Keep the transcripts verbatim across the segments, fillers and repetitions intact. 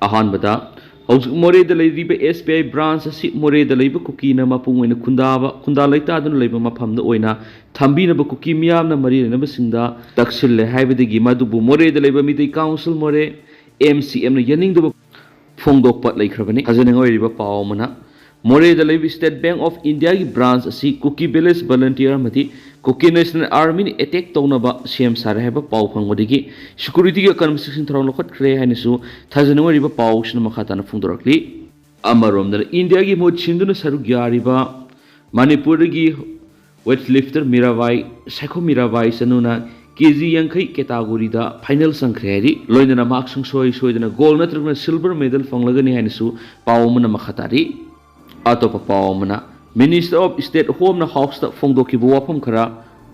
ꯑꯍꯥꯟꯕꯗ, ꯍꯧꯖꯤꯛ ꯃꯣꯔꯦꯗ ꯂꯩꯔꯤꯕ ꯑꯦꯁ ꯕꯤ ꯑꯥꯏ ꯕ꯭ꯔꯥꯟꯁ ꯑꯁꯤ ꯃꯣꯔꯦꯗ ꯂꯩꯕ ꯀꯨꯀꯤꯅ ꯃꯄꯨꯡ ꯑꯣꯏꯅ ꯈꯨꯟꯗꯥꯕ, ꯈꯨꯟꯗꯥ ꯂꯩꯇꯥꯗꯨꯅ ꯂꯩꯕ ꯃꯐꯝꯗ ꯑꯣꯏꯅ ꯊꯝꯕꯤꯅꯕ ꯀꯨꯀꯤ ꯃꯤꯌꯥꯝꯅ ꯃꯔꯤ ꯂꯩꯅꯕꯁꯤꯡꯗ ꯇꯛꯁꯤꯜꯂꯦ ꯍꯥꯏꯕꯗꯒꯤ ꯃꯗꯨꯕꯨ ꯃꯣꯔꯦꯗ ꯂꯩꯕ ꯃꯤꯇꯩ ꯀꯥꯎꯟꯁꯤꯜ ꯃꯣꯔꯦ, ꯑꯦꯝ ꯁꯤ ꯑꯦꯝꯅ ꯌꯥꯅꯤꯡꯗꯕ ꯐꯣꯡꯗꯣꯛꯄ ꯂꯩꯈ꯭ꯔꯕꯅꯤ꯫ ꯊꯥꯖꯅꯤꯡꯉꯥꯏ ꯑꯣꯏꯔꯤꯕ ꯄꯥꯎ ꯑꯃꯅ, ꯃꯣꯔꯦꯗ ꯂꯩꯕ ꯁ꯭ꯇꯦꯠ ꯕꯦꯡꯛ ꯑꯣꯐ ꯏꯟꯗꯤꯌꯥꯒꯤ ꯕ꯭ꯔꯥꯟꯁ ꯑꯁꯤ ꯀꯨꯀꯤ ꯚꯤꯂꯦꯖ ꯚꯣꯂꯨꯟꯇꯤꯌꯔ ꯑꯃꯗꯤ ꯀꯨꯀꯤ ꯅꯦꯁꯅꯦꯜ ꯑꯥꯔꯃꯤꯅ ꯑꯦꯇꯦꯛ ꯇꯧꯅꯕ ꯁꯦꯝ ꯁꯥꯔꯦ ꯍꯥꯏꯕ ꯄꯥꯎ ꯐꯪꯕꯗꯒꯤ ꯁꯦꯀ꯭ꯌꯨꯔꯤꯇꯤꯒꯤ ꯑꯀꯟꯕ ꯆꯦꯛꯁꯤꯟ ꯊꯧꯔꯥꯡ ꯂꯧꯈꯠꯈ꯭ꯔꯦ ꯍꯥꯏꯅꯁꯨ ꯊꯥꯖꯅꯤꯡꯉꯥꯏ ꯑꯣꯏꯔꯤꯕ ꯄꯥꯎꯁꯤꯅ ꯃꯈꯥ ꯇꯥꯅ ꯐꯣꯡꯗꯣꯔꯛꯂꯤ꯫ ꯑꯃꯔꯣꯝꯗꯅ, ꯏꯟꯗꯤꯌꯥꯒꯤ ꯃꯍꯨꯠ ꯁꯤꯟꯗꯨꯅ ꯁꯔꯨꯛ ꯌꯥꯔꯤꯕ ꯃꯅꯤꯄꯨꯔꯗꯒꯤ ꯋꯦꯠ ꯂꯤꯐꯇꯔ ꯃꯤꯔꯥꯕꯥꯏ, ꯁꯥꯏꯈꯣꯝ ꯃꯤꯔꯥꯕꯥꯏ ꯆꯅꯨꯅ ꯀꯦ ꯖꯤ ꯌꯥꯡꯈꯩ ꯀꯦꯇꯥꯒꯣꯔꯤꯗ ꯐꯥꯏꯅꯦꯜ ꯆꯪꯈ꯭ꯔꯦ ꯍꯥꯏꯔꯤ꯫ ꯂꯣꯏꯅꯅ ꯃꯍꯥꯛ ꯁꯨꯡꯁꯣꯏ ꯁꯣꯏꯗꯅ ꯒꯣꯜ ꯅꯠꯇ꯭ꯔꯒꯅ ꯁꯤꯜꯚꯔ ꯃꯦꯗꯜ ꯐꯪꯂꯒꯅꯤ ꯍꯥꯏꯅꯁꯨ ꯄꯥꯎ ꯑꯃꯅ ꯃꯈꯥ ꯇꯥꯔꯤ꯫ ꯑꯇꯣꯞꯄ ꯄꯥꯎ ꯑꯃꯅ, Minister of State Home ꯅ House ꯇ ꯐꯣꯡꯗꯣꯛꯈꯤꯕ ꯋꯥꯐꯝ ꯈꯔ,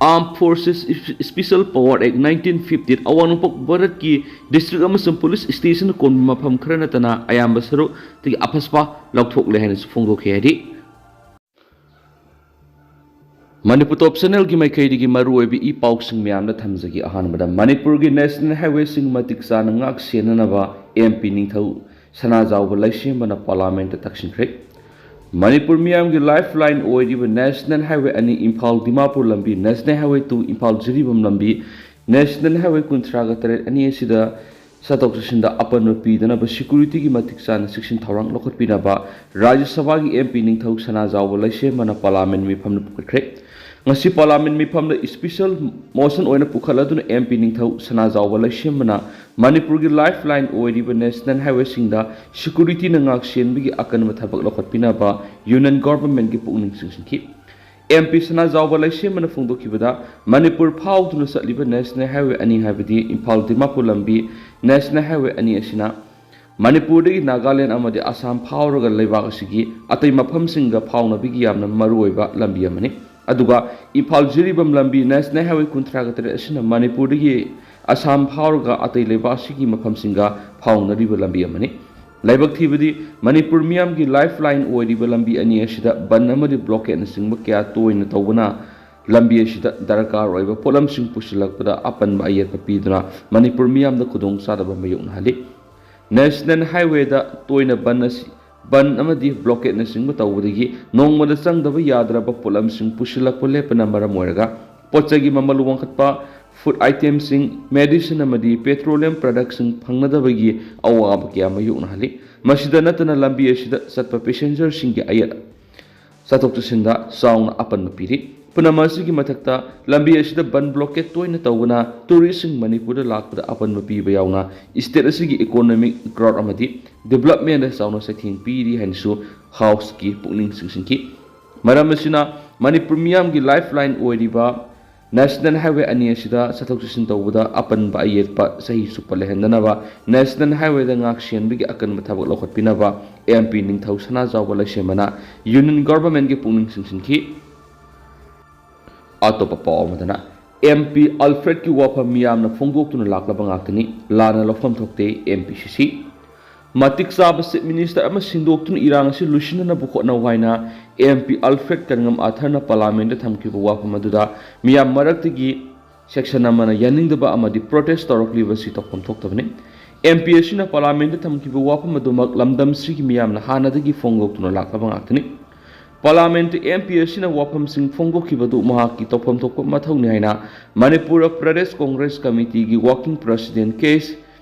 Armed Forces Special Power Act nineteen fifty ꯑꯋꯥꯡ ꯅꯣꯡꯄꯣꯛ ꯚꯥꯔꯠꯀꯤ ꯗꯤꯁꯇ꯭ꯔꯤꯛ ꯑꯃꯁꯨꯡ ꯄꯨꯂꯤꯁ ꯁ꯭ꯇꯦꯁꯟ ꯀꯣꯟꯕ ꯃꯐꯝ ꯈꯔ ꯅꯠꯇꯅ ꯑꯌꯥꯝꯕ ꯁꯔꯨꯛꯇꯒꯤ ꯑꯐꯁꯄꯥ ꯂꯧꯊꯣꯛꯂꯦ ꯍꯥꯏꯅꯁꯨ ꯐꯣꯡꯗꯣꯛꯈꯤ ꯍꯥꯏꯔꯤ꯫ ꯃꯅꯤꯄꯨꯔ ꯇꯣꯞ ꯆꯦꯅꯦꯜꯒꯤ ꯃꯥꯏꯀꯩꯗꯒꯤ ꯃꯔꯨꯑꯣꯏꯕ ꯏ ꯄꯥꯎꯁꯤꯡ ꯃꯌꯥꯝꯗ ꯊꯝꯖꯒꯦ꯫ ꯑꯍꯥꯟꯕꯗ, ꯃꯅꯤꯄꯨꯔꯒꯤ ꯅꯦꯁꯅꯦꯜ ꯍꯥꯏꯋꯦꯁꯤꯡ ꯃꯇꯤꯛ ꯆꯥꯅ ꯉꯥꯛ ꯁꯦꯟꯅꯅꯕ ꯑꯦꯝ ꯄꯤ ꯅꯤꯡꯊꯧ ꯁꯅꯥꯖꯥꯎꯕ ꯂꯩꯁꯦꯝꯕꯅ ꯄꯥꯔꯂꯥꯃꯦꯟꯠꯇ ꯇꯛꯁꯤꯟꯈ꯭ꯔꯦ꯫ ꯃꯅꯤꯄꯨꯔ ꯃꯤꯌꯥꯝꯒꯤ ꯂꯥꯏꯐ ꯂꯥꯏꯟ ꯑꯣꯏꯔꯤꯕ ꯅꯦꯁꯅꯦꯜ ꯍꯥꯏꯋꯦ ꯑꯅꯤ, ꯏꯝꯐꯥꯜ ꯗꯤꯃꯥꯄꯨꯔ ꯂꯝꯕꯤ, national highway two, Imphal Jiribam ꯂꯝꯕꯤ, ꯅꯦꯁꯅꯦꯜ ꯍꯥꯏꯋꯦ ꯀꯨꯟꯊ꯭ꯔꯥꯒ ꯇꯔꯦꯠ ꯑꯅꯤ ꯑꯁꯤꯗ ꯆꯠꯊꯣꯛ ꯆꯠꯁꯤꯟꯗ ꯑꯄꯟꯕ ꯄꯤꯗꯅꯕ ꯁꯦꯀ꯭ꯌꯨꯔꯤꯇꯤꯒꯤ ꯃꯇꯤꯛ ꯆꯥꯅ ꯆꯦꯛꯁꯤꯟ ꯊꯧꯔꯥꯡ ꯂꯧꯈꯠꯄꯤꯅꯕ ꯔꯥꯖ꯭ꯌ ꯁꯚꯥꯒꯤ ꯑꯦꯝ ꯄꯤ ꯅꯤꯡꯊꯧ ꯁꯅꯥꯖꯥꯎꯕ ꯂꯩꯁꯦꯝꯕꯅ ꯄꯥꯔꯂꯥꯃꯦꯟ ꯃꯤꯐꯝꯗ ꯄꯨꯈꯠꯈ꯭ꯔꯦ꯫ ꯉꯁꯤ ꯄꯥꯔꯂꯥꯃꯦꯟ ꯃꯤꯐꯝꯗ ꯏꯁꯄꯤꯁꯦꯜ ꯃꯣꯁꯟ ꯑꯣꯏꯅ ꯄꯨꯈꯠꯂꯗꯨꯅ ꯑꯦꯝ ꯄꯤ ꯅꯤꯡꯊꯧ ꯁꯅꯥꯖꯥꯎꯕ ꯂꯩꯁꯦꯝꯕꯅ ꯃꯅꯤꯄꯨꯔꯒꯤ ꯂꯥꯏꯐ ꯂꯥꯏꯟ ꯑꯣꯏꯔꯤꯕ ꯅꯦꯁꯅꯦꯜ ꯍꯥꯏꯋꯦꯁꯤꯡꯗ ꯁꯦꯀ꯭ꯌꯨꯔꯤꯇꯤꯅ ꯉꯥꯛ ꯁꯦꯟꯕꯒꯤ ꯑꯀꯟꯕ ꯊꯕꯛ ꯂꯧꯈꯠꯄꯤꯅꯕ ꯌꯨꯅꯤꯌꯟ ꯒꯣꯚꯔꯟꯃꯦꯟꯠꯀꯤ ꯄꯨꯛꯅꯤꯡ ꯆꯤꯡꯁꯤꯟꯈꯤ꯫ ꯑꯦꯝ ꯄꯤ ꯁꯅꯥꯖꯥꯎꯕ ꯂꯩꯁꯦꯝꯕꯅ ꯐꯣꯡꯗꯣꯛꯈꯤꯕꯗ, ꯃꯅꯤꯄꯨꯔ ꯐꯥꯎꯗꯨꯅ ꯆꯠꯂꯤꯕ ꯅꯦꯁꯅꯦꯜ ꯍꯥꯏꯋꯦ ꯑꯅꯤ, ꯍꯥꯏꯕꯗꯤ ꯏꯝꯐꯥꯜ ꯗꯤꯃꯥꯄꯨꯔ ꯂꯝꯕꯤ ꯅꯦꯁꯅꯦꯜ ꯍꯥꯏꯋꯦ ꯑꯅꯤ ꯑꯁꯤꯅ ꯃꯅꯤꯄꯨꯔꯗꯒꯤ ꯅꯥꯒꯥꯂꯦꯟ ꯑꯃꯗꯤ ꯑꯁꯥꯝ ꯐꯥꯎꯔꯒ ꯂꯩꯕꯥꯛ ꯑꯁꯤꯒꯤ ꯑꯇꯩ ꯃꯐꯝꯁꯤꯡꯒ ꯐꯥꯎꯅꯕꯒꯤ ꯌꯥꯝꯅ ꯃꯔꯨꯑꯣꯏꯕ ꯂꯝꯕꯤ ꯑꯃꯅꯤ꯫ ꯑꯗꯨꯒ ꯏꯝꯐꯥꯜ ꯖꯤꯔꯤꯕꯥꯝ ꯂꯝꯕꯤ ꯅꯦꯁꯅꯦꯜ ꯍꯥꯏꯋꯦ ꯀꯨꯟꯊ꯭ꯔꯥꯒ ꯇꯔꯦꯠ ꯑꯁꯤꯅ ꯃꯅꯤꯄꯨꯔꯗꯒꯤ ꯑꯁꯥꯝ ꯐꯥꯎꯔꯒ ꯑꯇꯩ ꯂꯩꯕꯥꯛ ꯑꯁꯤꯒꯤ ꯃꯐꯝꯁꯤꯡꯒ ꯐꯥꯎꯅꯔꯤꯕ ꯂꯝꯕꯤ ꯑꯃꯅꯤ꯫ ꯂꯥꯏꯕꯛ ꯊꯤꯕꯗꯤ, ꯃꯅꯤꯄꯨꯔ ꯃꯤꯌꯥꯝꯒꯤ ꯂꯥꯏꯐ ꯂꯥꯏꯟ ꯑꯣꯏꯔꯤꯕ ꯂꯝꯕꯤ ꯑꯅꯤ ꯑꯁꯤꯗ ꯕꯟ ꯑꯃꯗꯤ ꯕ꯭ꯂꯣꯀꯦꯠꯅꯆꯤꯡꯕ ꯀꯌꯥ ꯇꯣꯏꯅ ꯇꯧꯕꯅ ꯂꯝꯕꯤ ꯑꯁꯤꯗ ꯗꯔꯀꯥꯔ ꯑꯣꯏꯕ ꯄꯣꯠꯂꯝꯁꯤꯡ ꯄꯨꯁꯤꯜꯂꯛꯄꯗ ꯑꯄꯟꯕ ꯑꯌꯦꯠꯄ ꯄꯤꯗꯨꯅ ꯃꯅꯤꯄꯨꯔ ꯃꯤꯌꯥꯝꯗ ꯈꯨꯗꯣꯡꯆꯥꯗꯕ ꯃꯥꯌꯣꯛꯅꯍꯜꯂꯤ꯫ ꯅꯦꯁꯅꯦꯜ ꯍꯥꯏꯋꯦꯗ ꯇꯣꯏꯅ ꯕꯟ ꯑꯁꯤ, ꯕꯟ ꯑꯃꯗꯤ ꯕ꯭ꯂꯣꯀꯦꯠꯅꯆꯤꯡꯕ ꯇꯧꯕꯗꯒꯤ ꯅꯣꯡꯃꯗ ꯆꯪꯗꯕ ꯌꯥꯗ꯭ꯔꯕ ꯄꯣꯠꯂꯝꯁꯤꯡ ꯄꯨꯁꯤꯜꯂꯛꯄ ꯂꯦꯞꯄꯅ ꯃꯔꯝ ꯑꯣꯏꯔꯒ ꯄꯣꯠ ꯆꯩꯒꯤ ꯃꯃꯜ ꯋꯥꯡꯈꯠꯄ, ꯐꯨꯗ ꯑꯥꯏꯇꯦꯝꯁꯤꯡ, ꯃꯦꯗꯤꯁꯤꯟ ꯑꯃꯗꯤ ꯄꯦꯇ꯭ꯔꯣꯂꯤꯌꯝ ꯄ꯭ꯔꯗꯛꯁꯤꯡ ꯐꯪꯅꯗꯕꯒꯤ ꯑꯋꯥꯕ ꯀꯌꯥ ꯃꯥꯌꯣꯛꯅꯍꯜꯂꯤ꯫ ꯃꯁꯤꯗ ꯅꯠꯇꯅ ꯂꯝꯕꯤ ꯑꯁꯤꯗ ꯆꯠꯄ ꯄꯦꯁꯦꯟꯖꯔꯁꯤꯡꯒꯤ ꯑꯌꯦꯠ ꯆꯠꯊꯣꯛ ꯆꯠꯁꯤꯟꯗ ꯆꯥꯎꯅ ꯑꯄꯟꯕ ꯄꯤꯔꯤ꯫ ꯄꯨꯝꯅꯃꯛ ꯑꯁꯤꯒꯤ ꯃꯊꯛꯇ, ꯂꯝꯕꯤ ꯑꯁꯤꯗ ꯕꯟ ꯕ꯭ꯂꯣꯀꯦꯠ ꯇꯣꯏꯅ ꯇꯧꯕꯅ ꯇꯨꯔꯤꯁꯁꯤꯡ ꯃꯅꯤꯄꯨꯔꯗ ꯂꯥꯛꯄꯗ ꯑꯄꯟꯕ ꯄꯤꯕ ꯌꯥꯎꯅ ꯁ꯭ꯇꯦꯠ ꯑꯁꯤꯒꯤ ꯏꯀꯣꯅꯣꯃꯤꯛ ꯒ꯭ꯔꯣꯠ ꯑꯃꯗꯤ ꯗꯤꯕꯂꯞꯃꯦꯟꯗ ꯆꯥꯎꯅ ꯆꯩꯊꯦꯡ ꯄꯤꯔꯤ ꯍꯥꯏꯅꯁꯨ ꯍꯥꯎꯁꯀꯤ ꯄꯨꯛꯅꯤꯡ ꯆꯤꯡꯁꯤꯟꯈꯤ꯫ ꯃꯔꯝ ꯑꯁꯤꯅ, ꯃꯅꯤꯄꯨꯔ ꯃꯤꯌꯥꯝꯒꯤ ꯂꯥꯏꯐ ꯂꯥꯏꯟ ꯑꯣꯏꯔꯤꯕ ꯅꯦꯁꯅꯦꯜ ꯍꯥꯏꯋꯦ ꯑꯅꯤ ꯑꯁꯤꯗ ꯆꯠꯊꯣꯛ ꯆꯠꯁꯤꯟ ꯇꯧꯕꯗ ꯑꯄꯟꯕ ꯑꯌꯦꯠꯄ ꯆꯍꯤ ꯆꯨꯞꯄ ꯂꯩꯍꯟꯗꯅꯕ ꯅꯦꯁꯅꯦꯜ ꯍꯥꯏꯋꯦꯗ ꯉꯥꯛ ꯁꯦꯟꯕꯒꯤ ꯑꯀꯟꯕ ꯊꯕꯛ ꯂꯧꯈꯠꯄꯤꯅꯕ ꯑꯦꯝ ꯄꯤ ꯅꯤꯡꯊꯧ ꯁꯅꯥꯖꯥꯎꯕ ꯂꯩꯁꯦꯝꯕꯅ ꯌꯨꯅꯤꯌꯟ ꯒꯣꯚꯔꯟꯃꯦꯟꯠꯀꯤ ꯄꯨꯛꯅꯤꯡ ꯆꯤꯡꯁꯤꯟꯈꯤ꯫ ꯑꯇꯣꯞꯄ ꯄꯥꯎ ꯑꯃꯗꯅ, ꯑꯦꯝ ꯄꯤ ꯑꯜꯐ꯭ꯔꯦꯗꯀꯤ ꯋꯥꯐꯝ ꯃꯤꯌꯥꯝꯅ ꯐꯣꯡꯗꯣꯛꯇꯨꯅ ꯂꯥꯛꯂꯕ ꯉꯥꯛꯇꯅꯤ, ꯂꯥꯟꯅ ꯂꯧꯐꯝ ꯊꯣꯛꯇꯦ ꯑꯦꯝ ꯄꯤ ꯁꯤ ꯁꯤ꯫ ꯃꯇꯤꯛ ꯆꯥꯕ ꯆꯤꯐ ꯃꯤꯅꯤꯁꯇꯔ ꯑꯃ ꯁꯤꯟꯗꯣꯛꯇꯨꯅ ꯏꯔꯥꯡ ꯑꯁꯤ ꯂꯣꯏꯁꯤꯟꯅꯅꯕ ꯍꯣꯠꯅꯧ ꯍꯥꯏꯅ ꯑꯦꯝ ꯄꯤ ꯑꯜꯐ꯭ꯔꯦꯗ ꯀꯔꯉꯝ ꯑꯥꯊꯔꯅ ꯄꯥꯔꯂꯤꯌꯥꯃꯦꯟꯠꯇ ꯊꯝꯈꯤꯕ ꯋꯥꯐꯝ ꯑꯗꯨꯗ ꯃꯤꯌꯥꯝ ꯃꯔꯛꯇꯒꯤ ꯁꯦꯛꯁꯟ ꯑꯃꯅ ꯌꯥꯅꯤꯡꯗꯕ ꯑꯃꯗꯤ ꯄ꯭ꯔꯣꯇꯦꯁ ꯇꯧꯔꯛꯂꯤꯕꯁꯤ ꯇꯧꯐꯝ ꯊꯣꯛꯇꯕꯅꯤ꯫ ꯑꯦꯝ ꯄꯤ ꯑꯁꯤꯅ ꯄꯥꯔꯂꯤꯌꯥꯃꯦꯟꯠꯇ ꯊꯝꯈꯤꯕ ꯋꯥꯐꯝ ꯑꯗꯨꯃꯛ ꯂꯝꯗꯝꯁꯤꯒꯤ ꯃꯤꯌꯥꯝꯅ ꯍꯥꯟꯅꯗꯒꯤ ꯐꯣꯡꯗꯣꯛꯇꯨꯅ ꯂꯥꯛꯂꯕ ꯉꯥꯛꯇꯅꯤ꯫ ꯄꯥꯔꯂꯤꯌꯥꯃꯦꯟꯠꯇ ꯑꯦꯝ ꯄꯤ ꯑꯁꯤꯅ ꯋꯥꯐꯝꯁꯤꯡ ꯐꯣꯡꯗꯣꯛꯈꯤꯕꯗꯨ ꯃꯍꯥꯛꯀꯤ ꯇꯧꯐꯝ ꯊꯣꯛꯄ ꯃꯊꯧꯅꯤ ꯍꯥꯏꯅ ꯃꯅꯤꯄꯨꯔ ꯄ꯭ꯔꯗꯦꯁ ꯀꯣꯡꯒ꯭ꯔꯦꯁ ꯀꯃꯤꯇꯤꯒꯤ ꯋꯥꯔꯀꯤꯡ ꯄ꯭ꯔꯁꯤꯗꯦꯟꯠ ꯀꯦ ꯑꯦꯁ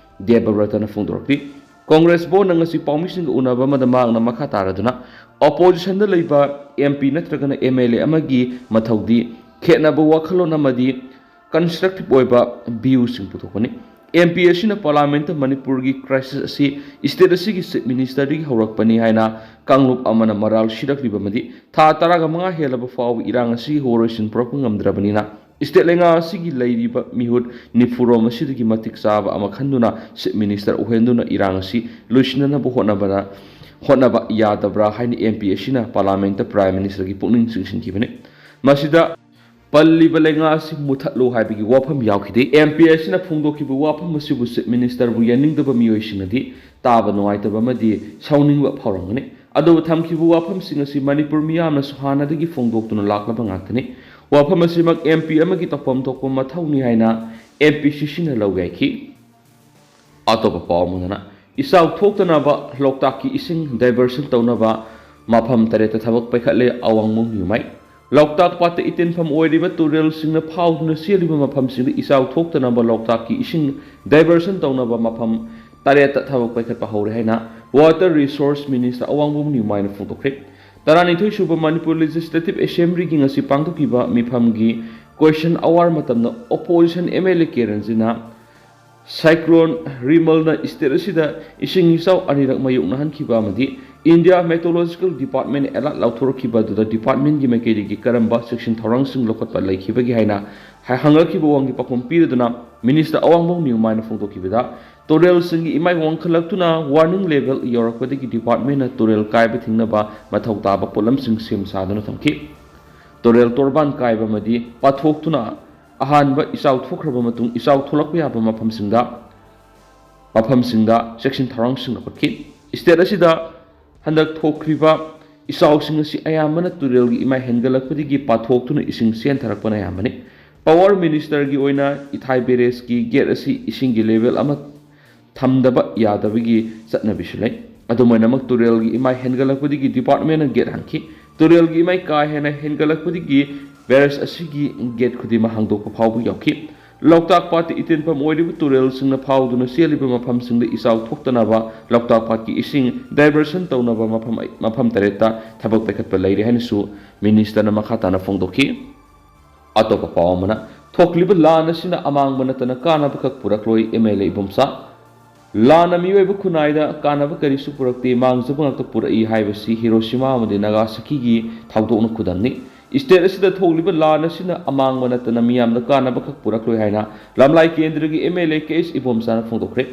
ꯗꯦꯕꯕ꯭ꯔꯇꯅ ꯐꯣꯡꯗꯣꯔꯛꯂꯤ꯫ ꯀꯣꯡꯒ꯭ꯔꯦꯁ ꯕꯣꯔꯗꯅ ꯉꯁꯤ ꯄꯥꯎꯃꯤꯁꯤꯡꯒ ꯎꯅꯕ ꯑꯃꯗ ꯃꯍꯥꯛꯅ ꯃꯈꯥ ꯇꯥꯔꯗꯨꯅ, ꯑꯣꯄꯣꯖꯤꯁꯟꯗ ꯂꯩꯕ ꯑꯦꯝ ꯄꯤ ꯅꯠꯇ꯭ꯔꯒꯅ ꯑꯦꯝ ꯑꯦꯜ ꯑꯦ ꯑꯃꯒꯤ ꯃꯊꯧꯗꯤ ꯈꯦꯠꯅꯕ ꯋꯥꯈꯜꯂꯣꯟ ꯑꯃꯗꯤ ꯀꯟꯁꯇ꯭ꯔꯛꯇꯤꯚ ꯑꯣꯏꯕ ꯚ꯭ꯌꯨꯁꯤꯡ ꯄꯨꯊꯣꯛꯄꯅꯤ꯫ ꯑꯦꯝ ꯄꯤ ꯑꯁꯤꯅ ꯄꯥꯔꯂꯤꯌꯥꯃꯦꯟꯠꯇ ꯃꯅꯤꯄꯨꯔꯒꯤ ꯀ꯭ꯔꯥꯏꯁꯤꯁ ꯑꯁꯤ ꯁ꯭ꯇꯦꯠ ꯑꯁꯤꯒꯤ ꯆꯤꯐ ꯃꯤꯅꯤꯁꯇꯔꯗꯒꯤ ꯍꯧꯔꯛꯄꯅꯤ ꯍꯥꯏꯅ ꯀꯥꯡꯂꯨꯞ ꯑꯃꯅ ꯃꯔꯥꯜ ꯁꯤꯔꯛꯂꯤꯕ ꯑꯃꯗꯤ ꯊꯥ ꯇꯔꯥꯒ ꯃꯉꯥ ꯍꯦꯜꯂꯕ ꯐꯥꯎꯕ ꯏꯔꯥꯡ ꯑꯁꯤꯒꯤ ꯍꯣꯔꯣꯏꯁꯤꯟ ꯄꯨꯔꯛꯄ ꯉꯝꯗ꯭ꯔꯕꯅꯤꯅ, ꯁ꯭ꯇꯦꯠ ꯂꯩꯉꯥꯛ ꯑꯁꯤꯒꯤ ꯂꯩꯔꯤꯕ ꯃꯤꯍꯨꯠ ꯅꯤꯐꯨꯔꯣꯝ ꯑꯁꯤꯗꯒꯤ ꯃꯇꯤꯛ ꯆꯥꯕ ꯑꯃ ꯈꯟꯗꯨꯅ ꯆꯤꯐ ꯃꯤꯅꯤꯁꯇꯔ ꯑꯣꯏꯍꯟꯗꯨꯅ ꯏꯔꯥꯡ ꯑꯁꯤ ꯂꯣꯏꯁꯤꯟꯅꯅꯕ ꯍꯣꯠꯅꯕꯗ, ꯍꯣꯠꯅꯕ ꯌꯥꯗꯕ꯭ꯔꯥ ꯍꯥꯏꯅ ꯑꯦꯝ ꯄꯤ ꯑꯁꯤꯅ ꯄꯥꯔꯂꯤꯌꯥꯃꯦꯟꯠꯇ ꯄ꯭ꯔꯥꯏꯝ ꯃꯤꯅꯤꯁꯇꯔꯒꯤ ꯄꯨꯛꯅꯤꯡ ꯆꯤꯡꯁꯤꯟꯈꯤꯕꯅꯤ꯫ ꯃꯁꯤꯗ ꯄꯜꯂꯤꯕ ꯂꯩꯉꯥꯛ ꯑꯁꯤ ꯃꯨꯊꯠꯂꯨ ꯍꯥꯏꯕꯒꯤ ꯋꯥꯐꯝ ꯌꯥꯎꯈꯤꯗꯦ꯫ ꯑꯦꯝ ꯄꯤ ꯑꯁꯤꯅ ꯐꯣꯡꯗꯣꯛꯈꯤꯕ ꯋꯥꯐꯝ ꯑꯁꯤꯕꯨ ꯆꯤꯐ ꯃꯤꯅꯤꯁꯇꯔꯕꯨ ꯌꯥꯅꯤꯡꯗꯕ ꯃꯤꯑꯣꯏꯁꯤꯡꯅꯗꯤ ꯇꯥꯕ ꯅꯨꯡꯉꯥꯏꯇꯕ ꯑꯃꯗꯤ ꯁꯥꯎꯅꯤꯡꯕ ꯐꯥꯎꯔꯝꯒꯅꯤ꯫ ꯑꯗꯨꯕꯨ ꯊꯝꯈꯤꯕ ꯋꯥꯐꯝꯁꯤꯡ ꯑꯁꯤ ꯃꯅꯤꯄꯨꯔ ꯃꯤꯌꯥꯝꯅꯁꯨ ꯍꯥꯟꯅꯗꯒꯤ ꯐꯣꯡꯗꯣꯛꯇꯨꯅ ꯂꯥꯛꯂꯕ ꯉꯥꯛꯇꯅꯤ꯫ ꯋꯥꯐꯝ ꯑꯁꯤꯃꯛ ꯑꯦꯝ ꯄꯤ ꯑꯃꯒꯤ ꯇꯧꯐꯝ ꯊꯣꯛꯄ ꯃꯊꯧꯅꯤ ꯍꯥꯏꯅ ꯑꯦꯝ ꯄꯤ ꯁꯤ ꯁꯤꯅ ꯂꯧ ꯌꯥꯏꯈꯤ꯫ ꯑꯇꯣꯞꯄ ꯄꯥꯎ ꯑꯃꯗꯅ, ꯏꯆꯥꯎ ꯊꯣꯛꯇꯅꯕ ꯂꯣꯛꯇꯥꯛꯀꯤ ꯏꯁꯤꯡ ꯗꯥꯏꯚꯔꯁꯟ ꯇꯧꯅꯕ ꯃꯐꯝ ꯇꯔꯦꯠꯇ ꯊꯕꯛ ꯄꯥꯏꯈꯠꯂꯦ ꯑꯋꯥꯡꯕꯨꯡ ꯅ꯭ꯌꯨꯃꯥꯏ꯫ ꯂꯣꯛꯇꯥꯛ ꯄꯥꯠꯇ ꯏꯇꯤꯟꯐꯝ ꯑꯣꯏꯔꯤꯕ ꯇꯨꯔꯦꯜꯁꯤꯡꯅ ꯐꯥꯎꯗꯨꯅ ꯆꯦꯜꯂꯤꯕ ꯃꯐꯝꯁꯤꯡꯗ ꯏꯆꯥꯎ ꯊꯣꯛꯇꯅꯕ ꯂꯣꯛꯇꯥꯛꯀꯤ ꯏꯁꯤꯡ ꯗꯥꯏꯚꯔꯁꯟ ꯇꯧꯅꯕ ꯃꯐꯝ ꯇꯔꯦꯠꯇ ꯊꯕꯛ ꯄꯥꯏꯈꯠꯄ ꯍꯧꯔꯦ ꯍꯥꯏꯅ Water Resource Minister ꯑꯋꯥꯡꯕꯨꯡ ꯅ꯭ꯌꯨꯃꯥꯏꯅ ꯐꯣꯡꯗꯣꯛꯈ꯭ꯔꯦ꯫ ꯇꯔꯥꯅꯤꯊꯣꯏ ꯁꯨꯕ ꯃꯅꯤꯄꯨꯔ Legislative Assemblyꯒꯤ ꯉꯁꯤ ꯄꯥꯡꯊꯣꯛꯈꯤꯕ ꯃꯤꯐꯝꯒꯤ question hour ꯃꯇꯝꯗ opposition MLA ꯀꯦ ꯔꯟꯖꯤꯅ Cyclone ꯔꯤꯃꯜꯅ state ꯑꯁꯤꯗ ꯏꯁꯤꯡ ꯏꯆꯥꯎ ꯑꯅꯤꯔꯛ ꯃꯥꯌꯣꯛꯅꯍꯟꯈꯤꯕ ꯑꯃꯗꯤ India Meteorological Department alert ꯂꯥꯎꯊꯣꯔꯛꯈꯤꯕ ꯑꯗꯨꯗ departmentꯒꯤ ꯃꯥꯏꯀꯩꯗꯒꯤ ꯀꯔꯝꯕ ꯆꯦꯛꯁꯤꯟ ꯊꯧꯔꯥꯡꯁꯤꯡ ꯂꯧꯈꯠꯄ ꯂꯩꯈꯤꯕꯒꯦ ꯍꯥꯏꯅ ꯍꯪꯂꯛꯈꯤꯕ ꯋꯥꯍꯪꯒꯤ ꯄꯥꯎꯈꯨꯝ ꯄꯤꯔꯗꯨꯅ Minister ꯑꯋꯥꯡꯕꯨꯡ ꯅ꯭ꯌꯨꯃꯥꯏꯅ ꯐꯣꯡꯗꯣꯛꯈꯤꯕꯗ ꯇꯨꯔꯦꯜꯁꯤꯡꯒꯤ ꯏꯃꯥꯏ ꯋꯥꯡꯈꯠꯂꯛꯇꯨꯅ warning level ꯌꯧꯔꯛꯄꯗꯒꯤ departmentꯅ ꯇꯨꯔꯦꯜ ꯀꯥꯏꯕ ꯊꯤꯡꯅꯕ ꯃꯊꯧ ꯇꯥꯕ ꯄꯣꯠꯂꯝꯁꯤꯡ ꯁꯦꯝ ꯁꯥꯗꯨꯅ ꯊꯝꯈꯤ꯫ ꯇꯨꯔꯦꯜ ꯇꯣꯔꯕꯥꯟ ꯀꯥꯏꯕ ꯑꯃꯗꯤ ꯄꯥꯊꯣꯛꯇꯨꯅ ꯑꯍꯥꯟꯕ ꯏꯆꯥꯎ ꯊꯣꯛꯈ꯭ꯔꯕ ꯃꯇꯨꯡ ꯏꯆꯥꯎ ꯊꯣꯛꯂꯛꯄ ꯌꯥꯕ ꯃꯐꯝꯁꯤꯡꯗ ꯃꯐꯝꯁꯤꯡꯗ ꯆꯦꯛꯁꯤꯟ ꯊꯧꯔꯥꯡꯁꯤꯡ ꯂꯧꯈꯠꯈꯤ꯫ State ꯑꯁꯤꯗ ꯍꯟꯗꯛ ꯊꯣꯛꯈ꯭ꯔꯤꯕ ꯏꯆꯥꯎꯁꯤꯡ ꯑꯁꯤ ꯑꯌꯥꯝꯕꯅ ꯇꯨꯔꯦꯜꯒꯤ ꯏꯃꯥꯏ ꯍꯦꯟꯒꯠꯂꯛꯄꯗꯒꯤ ꯄꯥꯊꯣꯛꯇꯨꯅ ꯏꯁꯤꯡ ꯆꯦꯟꯊꯔꯛꯄꯅ ꯑꯌꯥꯝꯕꯅꯤ꯫ Power Ministerꯒꯤ ꯑꯣꯏꯅ ꯏꯊꯥꯏ barrageꯀꯤ gate ꯑꯁꯤ ꯏꯁꯤꯡꯒꯤ level ꯑꯃ ꯊꯝꯗꯕ ꯌꯥꯗꯕꯒꯤ ꯆꯠꯅꯕꯤꯁꯨ ꯂꯩ꯫ ꯑꯗꯨꯝ ꯑꯣꯏꯅꯃꯛ ꯇꯨꯔꯦꯜꯒꯤ ꯏꯃꯥꯏ ꯍꯦꯟꯒꯠꯂꯛꯄꯗꯒꯤ departmentꯅ gate ꯍꯥꯡꯈꯤ꯫ ꯇꯨꯔꯦꯜꯒꯤ ꯏꯃꯥꯏ ꯀꯥ ꯍꯦꯟꯅ ꯍꯦꯟꯒꯠꯂꯛꯄꯗꯒꯤ barrage ꯑꯁꯤꯒꯤ gate ꯈꯨꯗꯤꯡꯃꯛ ꯍꯥꯡꯗꯣꯛꯄ ꯐꯥꯎꯕ ꯌꯥꯎꯈꯤ꯫ ꯂꯣꯛꯇꯥꯛ ꯄꯥꯠꯇ ꯏꯇꯤꯟꯐꯝ ꯑꯣꯏꯔꯤꯕ ꯇꯨꯔꯦꯜꯁꯤꯡꯅ ꯐꯥꯎꯗꯨꯅ ꯆꯦꯜꯂꯤꯕ ꯃꯐꯝꯁꯤꯡꯗ ꯏꯆꯥꯎ ꯊꯣꯛꯇꯅꯕ ꯂꯣꯛꯇꯥꯛ ꯄꯥꯠꯀꯤ ꯏꯁꯤꯡ divert ꯇꯧꯅꯕ ꯃꯐꯝ, ꯃꯐꯝ ꯇꯔꯦꯠꯇ ꯊꯕꯛ ꯄꯥꯏꯈꯠꯄ ꯂꯩꯔꯦ ꯍꯥꯏꯅꯁꯨ Ministerꯅ ꯃꯈꯥ ꯇꯥꯅ ꯐꯣꯡꯗꯣꯛꯈꯤ꯫ ꯑꯇꯣꯞꯄ ꯄꯥꯎ ꯑꯃꯅ, ꯊꯣꯛꯂꯤꯕ ꯂꯥꯟ ꯑꯁꯤꯅ ꯑꯃꯥꯡꯕ ꯅꯠꯇꯅ ꯀꯥꯟꯅꯕꯈꯛ ꯄꯨꯔꯛꯂꯣꯏ, MLA ꯏꯕꯣꯝꯆꯥ꯫ ꯂꯥꯟꯅ ꯃꯤꯑꯣꯏꯕ ꯈꯨꯟꯅꯥꯏꯗ ꯀꯥꯟꯅꯕ ꯀꯔꯤꯁꯨ ꯄꯨꯔꯛꯇꯦ, ꯃꯥꯡꯖꯕ ꯉꯥꯛꯇ ꯄꯨꯔꯛꯏ ꯍꯥꯏꯕꯁꯤ ꯍꯤꯔꯣꯁꯤꯃꯥ ꯑꯃꯗꯤ ꯅꯥꯒꯥꯁꯥꯀꯤꯒꯤ ꯊꯧꯗꯣꯛꯅ ꯈꯨꯗꯝꯅꯤ꯫ State ꯑꯁꯤꯗ ꯊꯣꯛꯂꯤꯕ ꯂꯥꯟ ꯑꯁꯤꯅ ꯑꯃꯥꯡꯕ ꯅꯠꯇꯅ ꯃꯤꯌꯥꯝꯗ ꯀꯥꯟꯅꯕꯈꯛ ꯄꯨꯔꯛꯂꯣꯏ ꯍꯥꯏꯅ ꯂꯝꯂꯥꯏ ꯀꯦꯟꯗ꯭ꯔꯒꯤ MLA ꯀꯦ ꯑꯦꯁ ꯏꯕꯣꯝꯆꯥꯅ ꯐꯣꯡꯗꯣꯛꯈ꯭ꯔꯦ꯫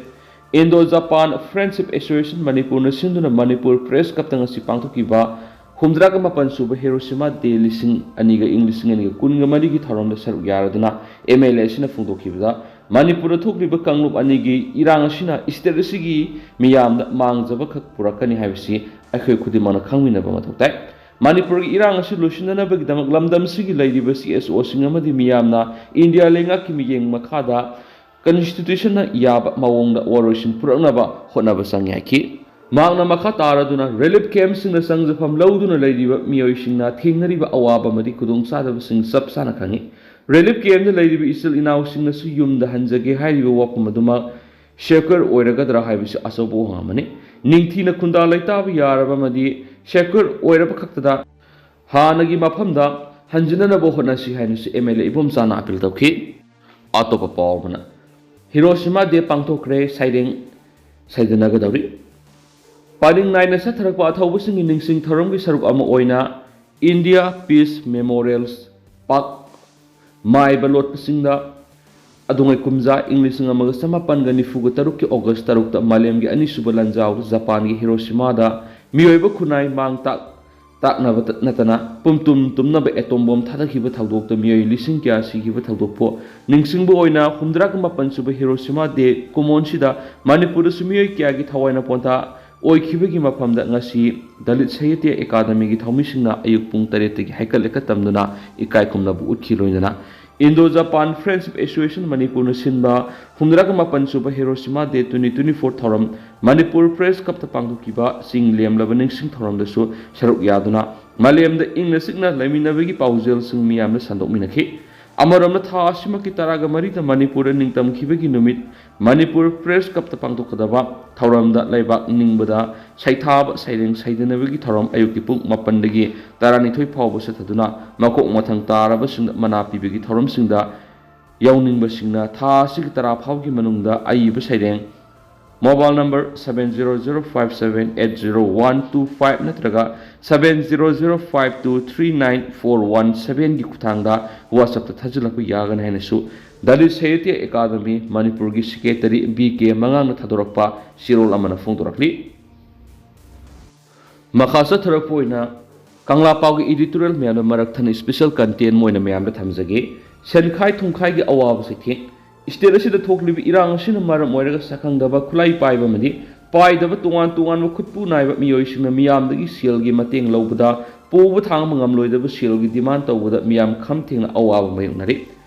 Indo Japan Friendship Association ꯃꯅꯤꯄꯨꯔꯅ ꯁꯤꯟꯗꯨꯅ ꯃꯅꯤꯄꯨꯔ Press Clubꯇ ꯉꯁꯤ ꯄꯥꯡꯊꯣꯛꯈꯤꯕ ꯍꯨꯝꯗ꯭ꯔꯥꯒ ꯃꯥꯄꯟ ꯁꯨꯕ ꯍꯤꯔꯣꯁꯤꯃꯥ Day ꯂꯤꯁꯤꯡ ꯑꯅꯤꯒ, ꯏꯪ ꯂꯤꯁꯤꯡ ꯑꯅꯤꯒ ꯀꯨꯟꯒ ꯃꯔꯤꯒꯤ ꯊꯧꯔꯝꯗ ꯁꯔꯨꯛ ꯌꯥꯔꯗꯨꯅ MLA ꯑꯁꯤꯅ ꯐꯣꯡꯗꯣꯛꯈꯤꯕꯗ, ꯃꯅꯤꯄꯨꯔꯗ ꯊꯣꯛꯂꯤꯕ ꯀꯥꯡꯂꯨꯞ ꯑꯅꯤꯒꯤ ꯏꯔꯥꯡ ꯑꯁꯤꯅ state ꯑꯁꯤꯒꯤ ꯃꯤꯌꯥꯝꯗ ꯃꯥꯡꯖꯕ ꯈꯛ ꯄꯨꯔꯛꯀꯅꯤ ꯍꯥꯏꯕꯁꯤ ꯑꯩꯈꯣꯏ ꯈꯨꯗꯤꯡꯃꯛꯅ ꯈꯪꯃꯤꯟꯅꯕ ꯃꯊꯧ ꯇꯥꯏ꯫ ꯃꯅꯤꯄꯨꯔꯒꯤ ꯏꯔꯥꯡ ꯑꯁꯤ ꯂꯣꯏꯁꯤꯟꯅꯅꯕꯒꯤꯗꯃꯛ ꯂꯝꯗꯝꯁꯤꯒꯤ ꯂꯩꯔꯤꯕ CSOꯁꯤꯡ ꯑꯃꯗꯤ ꯃꯤꯌꯥꯝꯅ ꯏꯟꯗꯤꯌꯥ ꯂꯩꯉꯥꯛꯀꯤ ꯃꯤꯠꯌꯦꯡ ꯃꯈꯥꯗ ꯀꯟꯁꯇꯤꯇ꯭ꯌꯨꯁꯟꯅ ꯌꯥꯕ ꯃꯑꯣꯡꯗ ꯋꯥꯔꯣꯏꯁꯤꯟ ꯄꯨꯔꯛꯅꯕ ꯍꯣꯠꯅꯕ ꯆꯪꯏ ꯍꯥꯏꯈꯤ꯫ ꯃꯍꯥꯛꯅ ꯃꯈꯥ ꯇꯥꯔꯗꯨꯅ ꯔꯤꯂꯤꯐ ꯀꯦꯝꯞꯁꯤꯡꯗ ꯆꯪꯖꯐꯝ ꯂꯧꯗꯨꯅ ꯂꯩꯔꯤꯕ ꯃꯤꯑꯣꯏꯁꯤꯡꯅ ꯊꯦꯡꯅꯔꯤꯕ ꯑꯋꯥꯕ ꯑꯃꯗꯤ ꯈꯨꯗꯣꯡꯆꯥꯗꯕꯁꯤꯡ ꯆꯞ ꯆꯥꯅ ꯈꯪꯏ꯫ ꯔꯤꯂꯤꯐ ꯀꯦꯝꯞꯇ ꯂꯩꯔꯤꯕ ꯏꯆꯤꯜ ꯏꯅꯥꯎꯁꯤꯡꯅꯁꯨ ꯌꯨꯝꯗ ꯍꯟꯖꯒꯦ ꯍꯥꯏꯔꯤꯕ ꯋꯥꯐꯝ ꯑꯗꯨꯃꯛ ꯁꯦꯀ꯭ꯌꯣꯔ ꯑꯣꯏꯔꯒꯗ꯭ꯔꯥ ꯍꯥꯏꯕꯁꯤ ꯑꯆꯧꯕ ꯋꯥꯍꯪ ꯑꯃꯅꯤ꯫ ꯅꯤꯡꯊꯤꯅ ꯈꯨꯟꯗꯥ ꯂꯩꯇꯥꯕ ꯌꯥꯔꯕ ꯑꯃꯗꯤ ꯁꯦꯀ꯭ꯌꯣꯔ ꯑꯣꯏꯔꯕ ꯈꯛꯇꯗ ꯍꯥꯟꯅꯒꯤ ꯃꯐꯝꯗ ꯍꯟꯖꯤꯟꯅꯅꯕ ꯍꯣꯠꯅꯁꯤ ꯍꯥꯏꯅꯁꯨ ꯑꯦꯝ ꯑꯦꯜ ꯑꯦ ꯏꯕꯣꯝꯆꯥꯅ ꯑꯄꯤꯜ ꯇꯧꯈꯤ꯫ ꯑꯇꯣꯞꯄ ꯄꯥꯎ ꯑꯃꯅ, ꯍꯤꯔꯣꯁꯤꯃꯥ ꯗꯦ ꯄꯥꯡꯊꯣꯛꯈ꯭ꯔꯦ, ꯁꯩꯔꯦꯡ ꯁꯩꯗꯅꯒꯗꯧꯔꯤ꯫ ꯄꯔꯤꯡ ꯅꯥꯏꯅ ꯆꯠꯊꯔꯛꯄ ꯑꯊꯧꯕꯁꯤꯡꯒꯤ ꯅꯤꯡꯁꯤꯡ ꯊꯧꯔꯝꯒꯤ ꯁꯔꯨꯛ ꯑꯃ ꯑꯣꯏꯅ ꯏꯟꯗꯤꯌꯥ ꯄꯤꯁ ꯃꯦꯃꯣꯔꯤꯌꯦꯜ ꯄꯥꯛ ꯃꯥꯏꯕ ꯂꯣꯠꯄꯁꯤꯡꯗ ꯑꯗꯨꯉꯩ ꯀꯨꯝꯖꯥ ꯏꯪ ꯂꯤꯁꯤꯡ ꯑꯃꯒ ꯆꯃꯥꯄꯟꯒ ꯅꯤꯐꯨꯒ ꯇꯔꯨꯛꯀꯤ ꯑꯣꯒꯁ ꯇꯔꯨꯛꯇ ꯃꯥꯂꯦꯝꯒꯤ ꯑꯅꯤꯁꯨꯕ ꯂꯥꯟꯖꯥꯎꯗ ꯖꯄꯥꯟꯒꯤ ꯍꯤꯔꯣꯁꯤꯃꯥꯗ ꯃꯤꯑꯣꯏꯕ ꯈꯨꯟꯅꯥꯏ ꯃꯥꯡ ꯇꯥꯛ ꯇꯥꯛꯅꯕꯇ ꯅꯠꯇꯅ ꯄꯨꯝꯇꯨꯝ ꯇꯨꯝꯅꯕ ꯑꯦꯇꯣꯝ ꯕꯣꯝ ꯊꯥꯗꯈꯤꯕ ꯊꯧꯗꯣꯛꯇ ꯃꯤꯑꯣꯏ ꯂꯤꯁꯤꯡ ꯀꯌꯥ ꯁꯤꯈꯤꯕ ꯊꯧꯗꯣꯛꯄꯨ ꯅꯤꯡꯁꯤꯡꯕ ꯑꯣꯏꯅ ꯍꯨꯝꯗ꯭ꯔꯥꯒ ꯃꯥꯄꯟ ꯁꯨꯕ ꯍꯤꯔꯣꯁꯤꯃꯥ ꯗꯦ ꯀꯨꯃꯣꯟꯁꯤꯗ ꯃꯅꯤꯄꯨꯔꯗꯁꯨ ꯃꯤꯑꯣꯏ ꯀꯌꯥꯒꯤ ꯊꯋꯥꯏꯅ ꯄꯣꯟꯊꯥ ꯑꯣꯏꯈꯤꯕꯒꯤ ꯃꯐꯝꯗ ꯉꯁꯤ ꯗꯂꯤꯠ ꯁꯥꯍꯤꯇ꯭ꯌ ꯑꯦꯀꯥꯗꯃꯤꯒꯤ ꯊꯧꯃꯤꯁꯤꯡꯅ ꯑꯌꯨꯛ ꯄꯨꯡ ꯇꯔꯦꯠꯇꯒꯤ ꯍꯩꯀꯠ ꯂꯩꯀꯠ ꯇꯝꯗꯨꯅ ꯏꯀꯥꯏ ꯈꯨꯝꯅꯕ ꯎꯠꯈꯤ꯫ ꯂꯣꯏꯅꯅ ꯏꯟꯗꯣ ꯖꯄꯥꯟ ꯐ꯭ꯔꯦꯟꯗꯁꯤꯞ ꯑꯦꯁꯣꯁꯤꯌꯦꯁꯟ ꯃꯅꯤꯄꯨꯔꯅ ꯁꯤꯟꯕ ꯍꯨꯝꯗ꯭ꯔꯥꯒ ꯃꯥꯄꯟ ꯁꯨꯕ ꯍꯤꯔꯣꯁꯤꯃꯥ ꯗꯦ ꯇ꯭ꯋꯦꯟꯇꯤ ꯇ꯭ꯋꯦꯟꯇꯤ ꯐꯣꯔ ꯊꯧꯔꯝ ꯃꯅꯤꯄꯨꯔ ꯄ꯭ꯔꯦꯁ ꯀ꯭ꯂꯕꯇ ꯄꯥꯡꯊꯣꯛꯈꯤꯕ ꯆꯤꯡ ꯂꯦꯝꯂꯕ ꯅꯤꯡꯁꯤꯡ ꯊꯧꯔꯝꯗꯁꯨ ꯁꯔꯨꯛ ꯌꯥꯗꯨꯅ ꯃꯥꯂꯦꯝꯗ ꯏꯪꯅ ꯆꯤꯛꯅ ꯂꯩꯃꯤꯟꯅꯕꯒꯤ ꯄꯥꯎꯖꯦꯜꯁꯤꯡ ꯃꯤꯌꯥꯝꯅ ꯁꯟꯗꯣꯛꯃꯤꯟꯅꯈꯤ꯫ ꯑꯃꯔꯣꯝꯗ ꯊꯥ ꯑꯁꯤꯃꯛꯀꯤ ꯇꯔꯥꯒ ꯃꯔꯤꯗ ꯃꯅꯤꯄꯨꯔꯗ ꯅꯤꯡꯇꯝꯈꯤꯕꯒꯤ ꯅꯨꯃꯤꯠ ꯃꯅꯤꯄꯨꯔ ꯄ꯭ꯔꯦꯁ ꯀ꯭ꯂꯕꯇ ꯄꯥꯡꯊꯣꯛꯀꯗꯕ ꯊꯧꯔꯝꯗ ꯂꯩꯕꯥꯛ ꯅꯤꯡꯕꯗ ꯁꯩꯊꯥꯕ ꯁꯩꯔꯦꯡ ꯁꯩꯗꯅꯕꯒꯤ ꯊꯧꯔꯝ ꯑꯌꯨꯛꯀꯤ ꯄꯨꯡ ꯃꯥꯄꯟꯗꯒꯤ ꯇꯔꯥꯅꯤꯊꯣꯏ ꯐꯥꯎꯕ ꯆꯠꯊꯗꯨꯅ ꯃꯀꯣꯛ ꯃꯊꯪ ꯇꯥꯔꯕꯁꯤꯡꯗ ꯃꯅꯥ ꯄꯤꯕꯒꯤ ꯊꯧꯔꯝꯁꯤꯡꯗ ꯌꯥꯎꯅꯤꯡꯕꯁꯤꯡꯅ ꯊꯥ ꯑꯁꯤꯒꯤ ꯇꯔꯥ ꯐꯥꯎꯒꯤ ꯃꯅꯨꯡꯗ ꯑꯏꯕ ꯁꯩꯔꯦꯡ mobile number seven zero zero five seven eight zero one two five ꯅꯠꯇ꯭ꯔꯒ seven zero zero five two three nine four one seven ꯒꯤ ꯈꯨꯠꯊꯥꯡꯗ WhatsApp ꯇ ꯊꯥꯖꯤꯜꯂꯛꯄ ꯌꯥꯒꯅꯤ ꯍꯥꯏꯅꯁꯨ ꯗꯂꯤꯠ ꯁꯥꯍꯤꯇ꯭ꯌ ꯑꯦꯀꯥꯗꯃꯤ ꯃꯅꯤꯄꯨꯔꯒꯤ ꯁꯦꯀ꯭ꯔꯦꯇꯔꯤ ꯕꯤ ꯀꯦ ꯃꯉꯥꯡꯅ ꯊꯥꯗꯣꯔꯛꯄ ꯆꯦꯔꯣꯜ ꯑꯃꯅ ꯐꯣꯡꯗꯣꯔꯛꯂꯤ꯫ ꯃꯈꯥ ꯆꯠꯊꯔꯛꯄ ꯑꯣꯏꯅ ꯀꯪꯂꯥ ꯄꯥꯎꯒꯤ ꯏꯗꯤꯇꯣꯔꯤꯌꯦꯜ ꯃꯌꯥꯝꯅ ꯃꯔꯛ ꯊꯠꯅ ꯏꯁꯄꯤꯁꯦꯜ ꯀꯟꯇꯦꯟ ꯑꯣꯏꯅ ꯃꯌꯥꯝꯗ ꯊꯝꯖꯒꯦ꯫ ꯁꯦꯟꯈꯥꯏ ꯊꯨꯝꯈꯥꯏꯒꯤ ꯑꯋꯥꯕ ꯆꯩꯊꯦꯡ꯫ ꯁ꯭ꯇꯦꯠ ꯑꯁꯤꯗ ꯊꯣꯛꯂꯤꯕ ꯏꯔꯥꯡ ꯑꯁꯤꯅ ꯃꯔꯝ ꯑꯣꯏꯔꯒ ꯁꯛꯈꯪꯗꯕ, ꯈꯨꯠꯂꯥꯏ ꯄꯥꯏꯕ ꯑꯃꯗꯤ ꯄꯥꯏꯗꯕ ꯇꯣꯉꯥꯟ ꯇꯣꯉꯥꯟꯕ ꯈꯨꯠꯄꯨ ꯅꯥꯏꯕ ꯃꯤꯑꯣꯏꯁꯤꯡꯅ ꯃꯤꯌꯥꯝꯗꯒꯤ ꯁꯦꯜꯒꯤ ꯃꯇꯦꯡ ꯂꯧꯕꯗ ꯄꯨꯕ ꯊꯥꯡꯕ ꯉꯝꯂꯣꯏꯗꯕ ꯁꯦꯜꯒꯤ ꯗꯤꯃꯥꯟ ꯇꯧꯕꯗ ꯃꯤꯌꯥꯝ ꯈꯝ ꯊꯦꯡꯅ ꯑꯋꯥꯕ ꯃꯥꯌꯣꯛꯅꯔꯤ꯫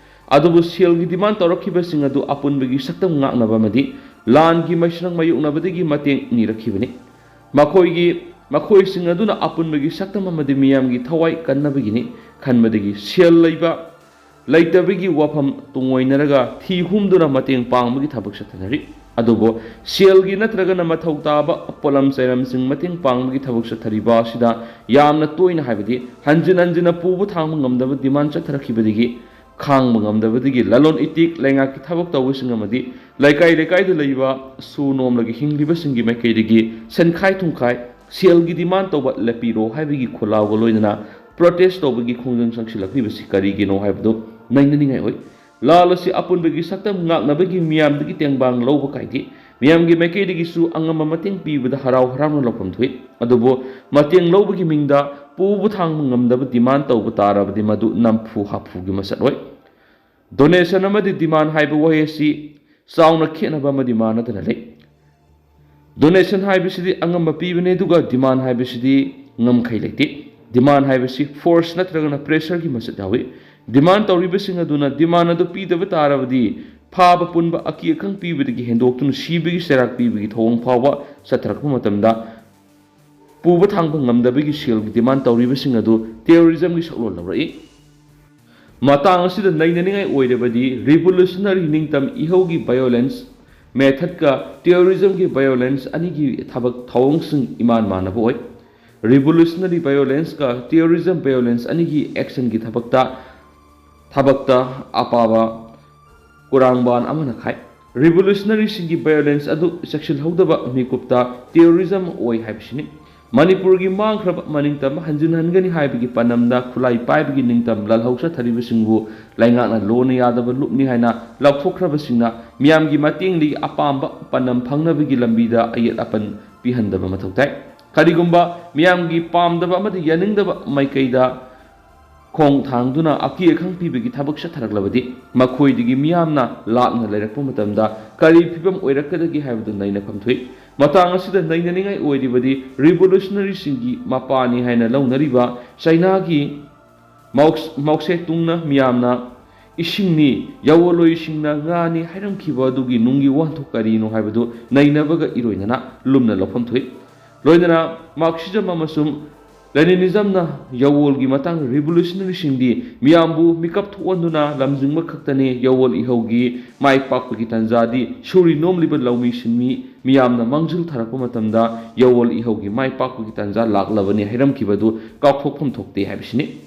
ꯑꯗꯨꯕꯨ ꯁꯦꯜꯒꯤ demand ꯇꯧꯔꯛꯈꯤꯕꯁꯤꯡ ꯑꯗꯨ ꯑꯄꯨꯟꯕꯒꯤ ꯁꯛꯇꯝ ꯉꯥꯛꯅꯕ ꯑꯃꯗꯤ ꯂꯥꯟꯒꯤ ꯃꯩꯁ꯭ꯔꯪ ꯃꯥꯌꯣꯛꯅꯕꯗꯒꯤ ꯃꯇꯦꯡ ꯅꯤꯔꯛꯈꯤꯕꯅꯤ꯫ ꯃꯈꯣꯏꯒꯤ, ꯃꯈꯣꯏꯁꯤꯡ ꯑꯗꯨꯅ ꯑꯄꯨꯟꯕꯒꯤ ꯁꯛꯇꯝ ꯑꯃꯗꯤ ꯃꯤꯌꯥꯝꯒꯤ ꯊꯋꯥꯏ ꯀꯟꯅꯕꯒꯤꯅꯤ ꯈꯟꯕꯗꯒꯤ ꯁꯦꯜ ꯂꯩꯕ, ꯂꯩꯇꯕꯒꯤ ꯋꯥꯐꯝ ꯇꯨꯡꯑꯣꯏꯅꯔꯒ ꯊꯤ ꯍꯨꯝꯗꯨꯅ ꯃꯇꯦꯡ ꯄꯥꯡꯕꯒꯤ ꯊꯕꯛ ꯆꯠꯊꯅꯔꯤ꯫ ꯑꯗꯨꯕꯨ ꯁꯦꯜꯒꯤ ꯅꯠꯇ꯭ꯔꯒꯅ ꯃꯊꯧ ꯇꯥꯕ ꯄꯣꯠꯂꯝ ꯆꯩꯔꯝꯁꯤꯡ ꯃꯇꯦꯡ ꯄꯥꯡꯕꯒꯤ ꯊꯕꯛ ꯆꯠꯊꯔꯤꯕ ꯑꯁꯤꯗ ꯌꯥꯝꯅ ꯇꯣꯏꯅ, ꯍꯥꯏꯕꯗꯤ ꯍꯟꯖꯤꯟ ꯍꯟꯖꯤꯟꯅ ꯄꯨꯕ ꯊꯥꯡꯕ ꯉꯝꯗꯕ demand ꯆꯠꯊꯔꯛꯈꯤꯕꯗꯒꯤ ꯈꯥꯡꯕ ꯉꯝꯗꯕꯗꯒꯤ ꯂꯂꯣꯟ ꯏꯇꯤꯛ, ꯂꯩꯉꯥꯛꯀꯤ ꯊꯕꯛ ꯇꯧꯕꯁꯤꯡ ꯑꯃꯗꯤ ꯂꯩꯀꯥꯏ ꯂꯩꯀꯥꯏꯗ ꯂꯩꯕ ꯁꯨ ꯅꯣꯝꯂꯒ ꯍꯤꯡꯂꯤꯕꯁꯤꯡꯒꯤ ꯃꯥꯏꯀꯩꯗꯒꯤ ꯁꯦꯟꯈꯥꯏ ꯊꯨꯝꯈꯥꯏ, ꯁꯦꯜꯒꯤ demand ꯇꯧꯕ ꯂꯦꯞꯄꯤꯔꯣ ꯍꯥꯏꯕꯒꯤ ꯈꯣꯜꯂꯥꯎꯒ ꯂꯣꯏꯅꯅ protest ꯇꯧꯕꯒꯤ ꯈꯣꯡꯖꯪ ꯆꯪꯁꯤꯜꯂꯛꯂꯤꯕꯁꯤ ꯀꯔꯤꯒꯤꯅꯣ ꯍꯥꯏꯕꯗꯨ ꯅꯩꯅꯅꯤꯡꯉꯥꯏ ꯑꯣꯏ꯫ ꯂꯥꯜ ꯑꯁꯤ ꯑꯄꯨꯟꯕꯒꯤ ꯁꯛꯇꯝ ꯉꯥꯛꯅꯕꯒꯤ ꯃꯤꯌꯥꯝꯗꯒꯤ ꯇꯦꯡꯕꯥꯡ ꯂꯧꯕ ꯀꯥꯏꯗꯦ꯫ ꯃꯤꯌꯥꯝꯒꯤ ꯃꯥꯏꯀꯩꯗꯒꯤꯁꯨ ꯑꯉꯝꯕ ꯃꯇꯦꯡ ꯄꯤꯕꯗ ꯍꯔꯥꯎ ꯍꯔꯥꯎꯅ ꯂꯧꯐꯝ ꯊꯣꯛꯏ꯫ ꯑꯗꯨꯕꯨ ꯃꯇꯦꯡ ꯂꯧꯕꯒꯤ ꯃꯤꯡꯗ ꯄꯨꯕ ꯊꯥꯡꯕ ꯉꯝꯗꯕ demand ꯇꯧꯕ ꯇꯥꯔꯕꯗꯤ ꯃꯗꯨ ꯅꯝꯐꯨ ꯍꯥꯐꯨꯒꯤ ꯃꯁꯛ ꯑꯣꯏ꯫ Donation ꯑꯃꯗꯤ demand ꯍꯥꯏꯕ ꯋꯥꯍꯩ ꯑꯁꯤ ꯆꯥꯎꯅ ꯈꯦꯠꯅꯕ ꯑꯃꯗꯤ ꯃꯥꯟꯅꯗꯅ ꯂꯩ꯫ Donation ꯍꯥꯏꯕꯁꯤꯗꯤ ꯑꯉꯝꯕ ꯄꯤꯕꯅꯤ, ꯑꯗꯨꯒ demand ꯍꯥꯏꯕꯁꯤꯗꯤ ꯉꯝꯈꯩ ꯂꯩꯇꯦ꯫ Demand ꯍꯥꯏꯕꯁꯤ force ꯅꯠꯇ꯭ꯔꯒꯅ pressure ꯒꯤ ꯃꯁꯛ ꯌꯥꯎꯏ꯫ Demand ꯇꯧꯔꯤꯕꯁꯤꯡ ꯑꯗꯨꯅ demand ꯑꯗꯨ ꯄꯤꯗꯕ ꯇꯥꯔꯕꯗꯤ ꯐꯥꯕ ꯄꯨꯟꯕ, ꯑꯀꯤ ꯑꯈꯪ ꯄꯤꯕꯗꯒꯤ ꯍꯦꯟꯗꯣꯛꯇꯨꯅ ꯁꯤꯕꯒꯤ ꯆꯩꯔꯥꯛ ꯄꯤꯕꯒꯤ ꯊꯧꯑꯣꯡ ꯐꯥꯎꯕ ꯆꯠꯊꯔꯛꯄ ꯃꯇꯝꯗ, ꯄꯨꯕ ꯊꯥꯡꯕ ꯉꯝꯗꯕꯒꯤ ꯁꯦꯜꯒꯤ demand ꯇꯧꯔꯤꯕꯁꯤꯡ ꯑꯗꯨ terrorism ꯒꯤ ꯁꯛꯂꯣꯟ ꯂꯧꯔꯛꯏ꯫ ꯃꯇꯥꯡ ꯑꯁꯤꯗ ꯅꯩꯅꯅꯤꯡꯉꯥꯏ ꯑꯣꯏꯔꯕꯗꯤ revolutionary ꯅꯤꯡꯇꯝ ꯏꯍꯧꯒꯤ violence method ꯀ terrorism ꯒꯤ violence ꯑꯅꯤꯒꯤ ꯊꯕꯛ ꯊꯧꯑꯣꯡꯁꯤꯡ ꯏꯃꯥꯟ ꯃꯥꯟꯅꯕ ꯑꯣꯏ꯫ Revolutionary violence ꯀ terrorism violence ꯑꯅꯤꯒꯤ action ꯒꯤ ꯊꯕꯛꯇ, ꯊꯕꯛꯇ ꯑꯄꯥꯕ ꯀꯨꯔꯥꯡꯕꯥꯟ ꯑꯃꯅ ꯈꯥꯏ꯫ Revolutionary ꯁꯤꯡꯒꯤ violence ꯑꯗꯨ ꯆꯦꯛꯁꯤꯜꯍꯧꯗꯕ ꯃꯤꯀꯨꯞꯇ terrorism ꯑꯣꯏ ꯍꯥꯏꯕꯁꯤꯅꯤ꯫ ꯃꯅꯤꯄꯨꯔꯒꯤ ꯃꯥꯡꯈ꯭ꯔꯕ ꯃꯅꯤꯡꯇꯝꯕ ꯍꯟꯖꯤꯟꯍꯟꯒꯅꯤ ꯍꯥꯏꯕꯒꯤ ꯄꯥꯟꯗꯝꯗ ꯈꯨꯠꯂꯥꯏ ꯄꯥꯏꯕꯒꯤ ꯅꯤꯡꯇꯝ ꯂꯥꯜꯍꯧ ꯆꯠꯊꯔꯤꯕꯁꯤꯡꯕꯨ ꯂꯩꯉꯥꯛꯅ ꯂꯣꯟꯅ ꯌꯥꯗꯕ ꯂꯨꯞꯅꯤ ꯍꯥꯏꯅ ꯂꯥꯎꯊꯣꯛꯈ꯭ꯔꯕꯁꯤꯡꯅ ꯃꯤꯌꯥꯝꯒꯤ ꯃꯇꯦꯡꯗꯒꯤ ꯑꯄꯥꯝꯕ ꯄꯥꯟꯗꯝ ꯐꯪꯅꯕꯒꯤ ꯂꯝꯕꯤꯗ ꯑꯌꯦꯠ ꯑꯄꯟ ꯄꯤꯍꯟꯗꯕ ꯃꯊꯧ ꯇꯥꯏ꯫ ꯀꯔꯤꯒꯨꯝꯕ ꯃꯤꯌꯥꯝꯒꯤ ꯄꯥꯝꯗꯕ ꯑꯃꯗꯤ ꯌꯥꯅꯤꯡꯗꯕ ꯃꯥꯏꯀꯩꯗ ꯈꯣꯡ ꯊꯥꯡꯗꯨꯅ ꯑꯀꯤ ꯑꯈꯪ ꯄꯤꯕꯒꯤ ꯊꯕꯛ ꯆꯠꯊꯔꯛꯂꯕꯗꯤ ꯃꯈꯣꯏꯗꯒꯤ ꯃꯤꯌꯥꯝꯅ ꯂꯥꯞꯅ ꯂꯩꯔꯛꯄ ꯃꯇꯝꯗ ꯀꯔꯤ ꯐꯤꯕꯝ ꯑꯣꯏꯔꯛꯀꯗꯒꯦ ꯍꯥꯏꯕꯗꯨ ꯅꯩꯅꯐꯝ ꯊꯣꯛꯏ꯫ ꯃꯇꯥꯡ ꯑꯁꯤꯗ ꯅꯩꯅꯅꯤꯡꯉꯥꯏ ꯑꯣꯏꯔꯤꯕꯗꯤ revolutionary ꯁꯤꯡꯒꯤ ꯃꯄꯥꯅꯤ ꯍꯥꯏꯅ ꯂꯧꯅꯔꯤꯕ ꯆꯩꯅꯥꯒꯤ ꯃꯥꯎ-, ꯃꯥꯎ ꯁꯦ ꯇꯨꯡꯅ ꯃꯤꯌꯥꯝꯅ ꯏꯁꯤꯡꯅꯤ, ꯌꯥꯋꯣꯜꯂꯣꯏꯁꯤꯡꯅ ꯉꯥꯅꯤ ꯍꯥꯏꯔꯝꯈꯤꯕ ꯑꯗꯨꯒꯤ ꯅꯨꯡꯒꯤ ꯋꯥꯍꯟꯊꯣꯛ ꯀꯔꯤꯅꯣ ꯍꯥꯏꯕꯗꯨ ꯅꯩꯅꯕꯒ ꯏꯔꯣꯏꯅꯅ ꯂꯨꯝꯅ ꯂꯧꯐꯝ ꯊꯣꯛꯏ꯫ ꯂꯣꯏꯅꯅ Marxism ꯑꯃꯁꯨꯡ Leninismꯅ ꯌꯥꯋꯣꯜꯒꯤ ꯃꯇꯥꯡꯗ revolutionaryꯁꯤꯡꯗꯤ ꯃꯤꯌꯥꯝꯕꯨ ꯃꯤꯀꯞ ꯊꯣꯛꯍꯟꯗꯨꯅ ꯂꯝꯖꯤꯡꯕ ꯈꯛꯇꯅꯤ꯫ ꯌꯥꯋꯣꯜ ꯏꯍꯧꯒꯤ ꯃꯥꯏ ꯄꯥꯛꯄꯒꯤ ꯇꯥꯟꯖꯥꯗꯤ ꯁꯨꯔꯤ ꯅꯣꯝꯂꯤꯕ ꯂꯧꯃꯤ ꯁꯤꯟꯃꯤ ꯃꯤꯌꯥꯝꯅ ꯃꯥꯡꯖꯤꯜ ꯊꯥꯔꯛꯄ ꯃꯇꯝꯗ ꯌꯥꯋꯣꯜ ꯏꯍꯧꯒꯤ ꯃꯥꯏ ꯄꯥꯛꯄꯒꯤ ꯇꯥꯟꯖꯥ ꯂꯥꯛꯂꯕꯅꯤ ꯍꯥꯏꯔꯝꯈꯤꯕꯗꯨ ꯀꯥꯎꯊꯣꯛꯐꯝ ꯊꯣꯛꯇꯦ ꯍꯥꯏꯕꯁꯤꯅꯤ꯫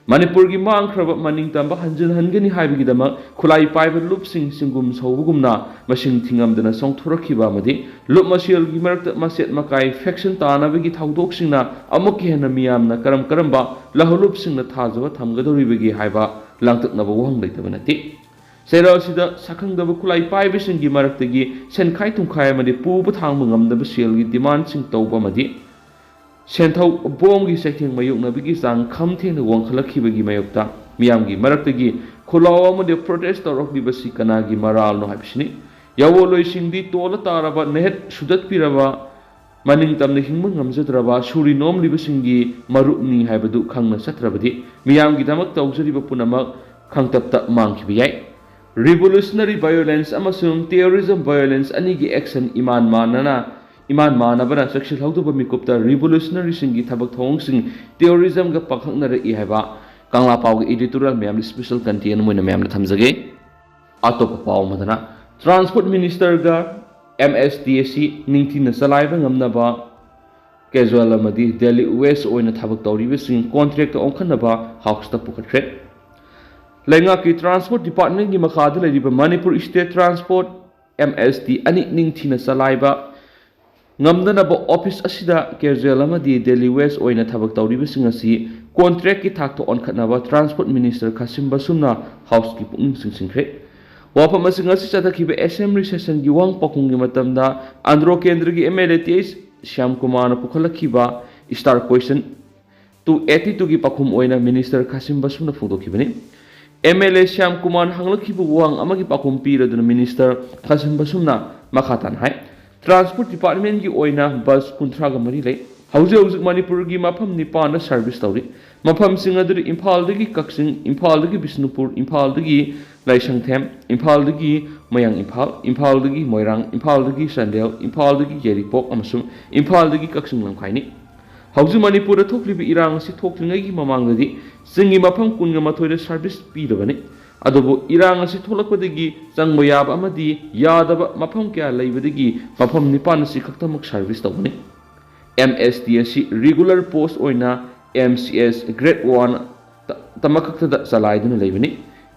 ꯃꯅꯤꯄꯨꯔꯒꯤ ꯃꯥꯡꯈ꯭ꯔꯕ ꯃꯅꯤꯡꯇꯝꯕ ꯍꯟꯖꯤꯟꯍꯟꯒꯅꯤ ꯍꯥꯏꯕꯒꯤꯗꯃꯛ ꯈꯨꯠꯂꯥꯏ ꯄꯥꯏꯕ ꯂꯨꯞꯁꯤꯡ ꯆꯤꯡꯒꯨꯝ ꯁꯧꯕꯒꯨꯝꯅ ꯃꯁꯤꯡ ꯊꯤꯉꯝꯗꯅ ꯆꯣꯡꯊꯣꯔꯛꯈꯤꯕ ꯑꯃꯗꯤ ꯂꯨꯞ ꯃꯁꯦꯜꯒꯤ ꯃꯔꯛꯇ ꯃꯆꯦꯠ ꯃꯀꯥꯏ faction ꯇꯥꯅꯕꯒꯤ ꯊꯧꯗꯣꯛꯁꯤꯡꯅ ꯑꯃꯨꯛꯀ ꯍꯦꯟꯅ ꯃꯤꯌꯥꯝꯅ ꯀꯔꯝ ꯀꯔꯝꯕ ꯂꯍꯧꯂꯨꯞꯁꯤꯡꯅ ꯊꯥꯖꯕ ꯊꯝꯒꯗꯧꯔꯤꯕꯒꯦ ꯍꯥꯏꯕ ꯂꯥꯡꯇꯛꯅꯕ ꯋꯥꯍꯪ ꯂꯩꯇꯕ ꯅꯠꯇꯦ꯫ ꯆꯩꯔꯥꯎ ꯑꯁꯤꯗ ꯁꯛꯈꯪꯗꯕ ꯈꯨꯠꯂꯥꯏ ꯄꯥꯏꯕꯁꯤꯡꯒꯤ ꯃꯔꯛꯇꯒꯤ ꯁꯦꯟꯈꯥꯏ ꯊꯨꯝꯈꯥꯏ ꯑꯃꯗꯤ ꯄꯨꯕ ꯊꯥꯡꯕ ꯉꯝꯗꯕ ꯁꯦꯜꯒꯤ demandꯁꯤꯡ ꯇꯧꯕ ꯑꯃꯗꯤ ꯁꯦꯟꯊꯧ ꯕꯣꯝꯒꯤ ꯆꯩꯊꯦꯡ ꯃꯥꯌꯣꯛꯅꯕꯒꯤ ꯆꯥꯡ ꯈꯝ ꯊꯦꯡꯅ ꯋꯥꯡꯈꯠꯂꯛꯈꯤꯕꯒꯤ ꯃꯥꯌꯣꯛꯇ ꯃꯤꯌꯥꯝꯒꯤ ꯃꯔꯛꯇꯒꯤ ꯈꯣꯜꯂꯥꯎ ꯑꯃꯗꯤ protest ꯇꯧꯔꯛꯂꯤꯕꯁꯤ ꯀꯅꯥꯒꯤ ꯃꯔꯥꯜꯅꯣ ꯍꯥꯏꯕꯁꯤꯅꯤ꯫ ꯌꯥꯋꯣꯜꯂꯣꯏꯁꯤꯡꯗꯤ ꯇꯣꯜꯂ ꯇꯥꯔꯕ, ꯅꯦꯍꯠ ꯁꯨꯗꯠꯄꯤꯔꯕ, ꯃꯅꯤꯡ ꯇꯝꯅ ꯍꯤꯡꯕ ꯉꯝꯖꯗ꯭ꯔꯕ, ꯁꯨꯔꯤ ꯅꯣꯝꯂꯤꯕꯁꯤꯡꯒꯤ ꯃꯔꯨꯞꯅꯤ ꯍꯥꯏꯕꯗꯨ ꯈꯪꯅ ꯆꯠꯇ꯭ꯔꯕꯗꯤ ꯃꯤꯌꯥꯝꯒꯤꯗꯃꯛ ꯇꯧꯖꯔꯤꯕ ꯄꯨꯝꯅꯃꯛ ꯈꯪꯇꯞꯇ ꯃꯥꯡꯈꯤꯕ ꯌꯥꯏ꯫ Revolutionary violence ꯑꯃꯁꯨꯡ terrorism violence ꯑꯅꯤꯒꯤ action ꯏꯃꯥꯟ ꯃꯥꯟꯅꯅ, ꯏꯃꯥꯟ ꯃꯥꯟꯅꯕꯅ ꯆꯦꯛꯁꯤꯜꯍꯧꯗꯕ ꯃꯤꯀꯨꯞꯇ revolutionaryꯁꯤꯡꯒꯤ ꯊꯕꯛ ꯊꯧꯑꯣꯡꯁꯤꯡ terrorismꯒ ꯄꯥꯡꯈꯛꯅꯔꯛꯏ ꯍꯥꯏꯕ ꯀꯪꯂꯥꯄꯥꯎꯒꯤ editorial ꯃꯌꯥꯝꯗ special content ꯑꯣꯏꯅ ꯃꯌꯥꯝꯗ ꯊꯝꯖꯒꯦ꯫ ꯑꯇꯣꯞꯄ ꯄꯥꯎ ꯑꯃꯗꯅ, transport ministerꯒ MSDC ꯅꯤꯡꯊꯤꯅ ꯆꯂꯥꯏꯕ ꯉꯝꯅꯕ casual ꯑꯃꯗꯤ daily wage ꯑꯣꯏꯅ ꯊꯕꯛ ꯇꯧꯔꯤꯕꯁꯤꯡ contractꯇ ꯑꯣꯟꯈꯠꯅꯕ Houseꯇ ꯄꯨꯈꯠꯈ꯭ꯔꯦ꯫ ꯂꯩꯉꯥꯛꯀꯤ transport departmentꯀꯤ ꯃꯈꯥꯗ ꯂꯩꯔꯤꯕ ꯃꯅꯤꯄꯨꯔ State Transport, MSD ꯑꯅꯤ ꯅꯤꯡꯊꯤꯅ ꯆꯂꯥꯏꯕ ꯉꯝꯅꯅꯕ office ꯑꯁꯤꯗ casual ꯑꯃꯗꯤ daily wage ꯑꯣꯏꯅ ꯊꯕꯛ ꯇꯧꯔꯤꯕꯁꯤꯡ ꯑꯁꯤ contractꯀꯤ ꯊꯥꯛꯇ ꯑꯣꯟꯈꯠꯅꯕ transport minister ꯈꯥꯁꯤꯝ ꯕꯁꯨꯝꯅ Houseꯀꯤ ꯄꯨꯛꯅꯤꯡ ꯆꯤꯡꯁꯤꯟꯈ꯭ꯔꯦ꯫ ꯋꯥꯐꯝ ꯑꯁꯤ ꯉꯁꯤ ꯆꯠꯊꯈꯤꯕ assembly sessionꯒꯤ ꯋꯥꯍꯪ ꯄꯥꯎꯈꯨꯝꯒꯤ ꯃꯇꯝꯗ ꯑꯟꯗ꯭ꯔꯣ ꯀꯦꯟꯗ꯭ꯔꯒꯤ MLA T H ꯁ꯭ꯌꯥꯝ ꯀꯨꯃꯥꯔꯅ ꯄꯨꯈꯠꯂꯛꯈꯤꯕ star question two eighty twoꯒꯤ ꯄꯥꯎꯈꯨꯝ ꯑꯣꯏꯅ minister ꯈꯥꯁꯤꯝ ꯕꯁꯨꯝꯅ ꯐꯣꯡꯗꯣꯛꯈꯤꯕꯅꯤ꯫ MLA ꯁ꯭ꯌꯥꯝ ꯀꯨꯃꯥꯔꯅ ꯍꯪꯂꯛꯈꯤꯕ ꯋꯥꯍꯪ ꯑꯃꯒꯤ ꯄꯥꯎꯈꯨꯝ ꯄꯤꯔꯗꯨꯅ minister ꯈꯥꯁꯤꯝ ꯕꯁꯨꯝꯅ ꯃꯈꯥ ꯇꯥꯅ ꯍꯥꯏ, transport departmentꯀꯤ ꯑꯣꯏꯅ bus ꯀꯨꯟꯊ꯭ꯔꯥꯒ ꯃꯔꯤ ꯂꯩ꯫ ꯍꯧꯖꯤꯛ ꯍꯧꯖꯤꯛ ꯃꯅꯤꯄꯨꯔꯒꯤ ꯃꯐꯝ ꯅꯤꯄꯥꯟꯗ ꯁꯔꯚꯤꯁ ꯇꯧꯔꯤ꯫ ꯃꯐꯝꯁꯤꯡ ꯑꯗꯨꯗꯤ ꯏꯝꯐꯥꯜꯗꯒꯤ ꯀꯛꯆꯤꯡ, ꯏꯝꯐꯥꯜꯗꯒꯤ ꯕꯤꯁꯅꯨꯄꯨꯔ, ꯏꯝꯐꯥꯜꯗꯒꯤ ꯂꯥꯏꯁꯪꯊꯦꯝ, ꯏꯝꯐꯥꯜꯗꯒꯤ ꯃꯌꯥꯡ ꯏꯝꯐꯥꯜ, ꯏꯝꯐꯥꯜꯗꯒꯤ ꯃꯣꯏꯔꯥꯡ, ꯏꯝꯐꯥꯜꯗꯒꯤ ꯆꯥꯟꯗꯦꯜ, ꯏꯝꯐꯥꯜꯗꯒꯤ ꯌꯥꯏꯔꯤꯄꯣꯛ ꯑꯃꯁꯨꯡ ꯏꯝꯐꯥꯜꯗꯒꯤ ꯀꯛꯆꯤꯡ ꯂꯝꯈꯥꯏꯅꯤ꯫ ꯍꯧꯖꯤꯛ ꯃꯅꯤꯄꯨꯔꯗ ꯊꯣꯛꯂꯤꯕ ꯏꯔꯥꯡ ꯑꯁꯤ ꯊꯣꯛꯇ꯭ꯔꯤꯉꯩꯒꯤ ꯃꯃꯥꯡꯗꯗꯤ ꯆꯤꯡꯒꯤ ꯃꯐꯝ ꯀꯨꯟꯒ ꯃꯥꯊꯣꯏꯗ ꯁꯔꯚꯤꯁ ꯄꯤꯔꯕꯅꯤ꯫ ꯑꯗꯨꯕꯨ ꯏꯔꯥꯡ ꯑꯁꯤ ꯊꯣꯛꯂꯛꯄꯗꯒꯤ ꯆꯪꯕ ꯌꯥꯕ ꯑꯃꯗꯤ ꯌꯥꯗꯕ ꯃꯐꯝ ꯀꯌꯥ ꯂꯩꯕꯗꯒꯤ ꯃꯐꯝ ꯅꯤꯄꯥꯟ ꯑꯁꯤ ꯈꯛꯇꯃꯛ ꯁꯔꯚꯤꯁ ꯇꯧꯕꯅꯤ꯫ ꯑꯦꯝ ꯑꯦꯁ ꯇꯤ ꯑꯁꯤ ꯔꯤꯒꯨꯂꯔ ꯄꯣꯁ ꯑꯣꯏꯅ M C S grade one ꯇ-, ꯇꯃꯛꯈꯛꯇꯗ ꯆꯂꯥꯏꯗꯨꯅ ꯂꯩꯕꯅꯤ꯫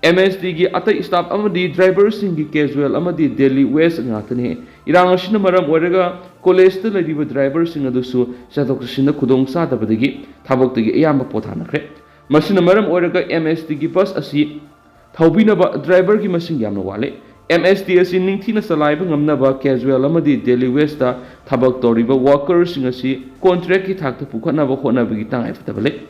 ꯑꯦꯝ ꯑꯦꯁ ꯇꯤꯒꯤ ꯑꯇꯩ ꯁ꯭ꯇꯥꯐ ꯑꯃꯗꯤ ꯗ꯭ꯔꯥꯏꯚꯔꯁꯤꯡꯒꯤ ꯀꯦꯖꯨꯋꯦꯜ ꯑꯃꯗꯤ ꯗꯦꯂꯤ ꯋꯦꯖ ꯉꯥꯛꯇꯅꯤ꯫ ꯏꯔꯥꯡ ꯑꯁꯤꯅ ꯃꯔꯝ ꯑꯣꯏꯔꯒ ꯀꯣꯂꯦꯖꯇ ꯂꯩꯔꯤꯕ ꯗ꯭ꯔꯥꯏꯚꯔꯁꯤꯡ ꯑꯗꯨꯁꯨ ꯆꯠꯊꯣꯛ ꯆꯠꯁꯤꯟꯗ ꯈꯨꯗꯣꯡ ꯆꯥꯗꯕꯗꯒꯤ ꯊꯕꯛꯇꯒꯤ ꯑꯌꯥꯝꯕ ꯄꯣꯊꯥꯅꯈ꯭ꯔꯦ꯫ ꯃꯁꯤꯅ ꯃꯔꯝ ꯑꯣꯏꯔꯒ ꯑꯦꯝ ꯑꯦꯁ ꯇꯤꯒꯤ ꯕꯁ ꯑꯁꯤ ꯊꯧꯕꯤꯅꯕ ꯗ꯭ꯔꯥꯏꯚꯔꯒꯤ ꯃꯁꯤꯡ ꯌꯥꯝꯅ ꯋꯥꯠꯂꯤ꯫ ꯑꯦꯝ ꯑꯦꯁ ꯇꯤ ꯑꯁꯤ ꯅꯤꯡꯊꯤꯅ ꯆꯂꯥꯏꯕ ꯉꯝꯅꯕ ꯀꯦꯖꯨꯋꯦꯜ ꯑꯃꯗꯤ ꯗꯦꯂꯤ ꯋꯦꯖꯇ ꯊꯕꯛ ꯇꯧꯔꯤꯕ ꯋꯥꯀꯔꯁꯤꯡ ꯑꯁꯤ ꯀꯣꯟꯇ꯭ꯔꯦꯛꯀꯤ ꯊꯥꯛꯇ ꯄꯨꯈꯠꯅꯕ ꯍꯣꯠꯅꯕꯒꯤ ꯇꯉꯥꯏꯐꯗꯕ ꯂꯩ꯫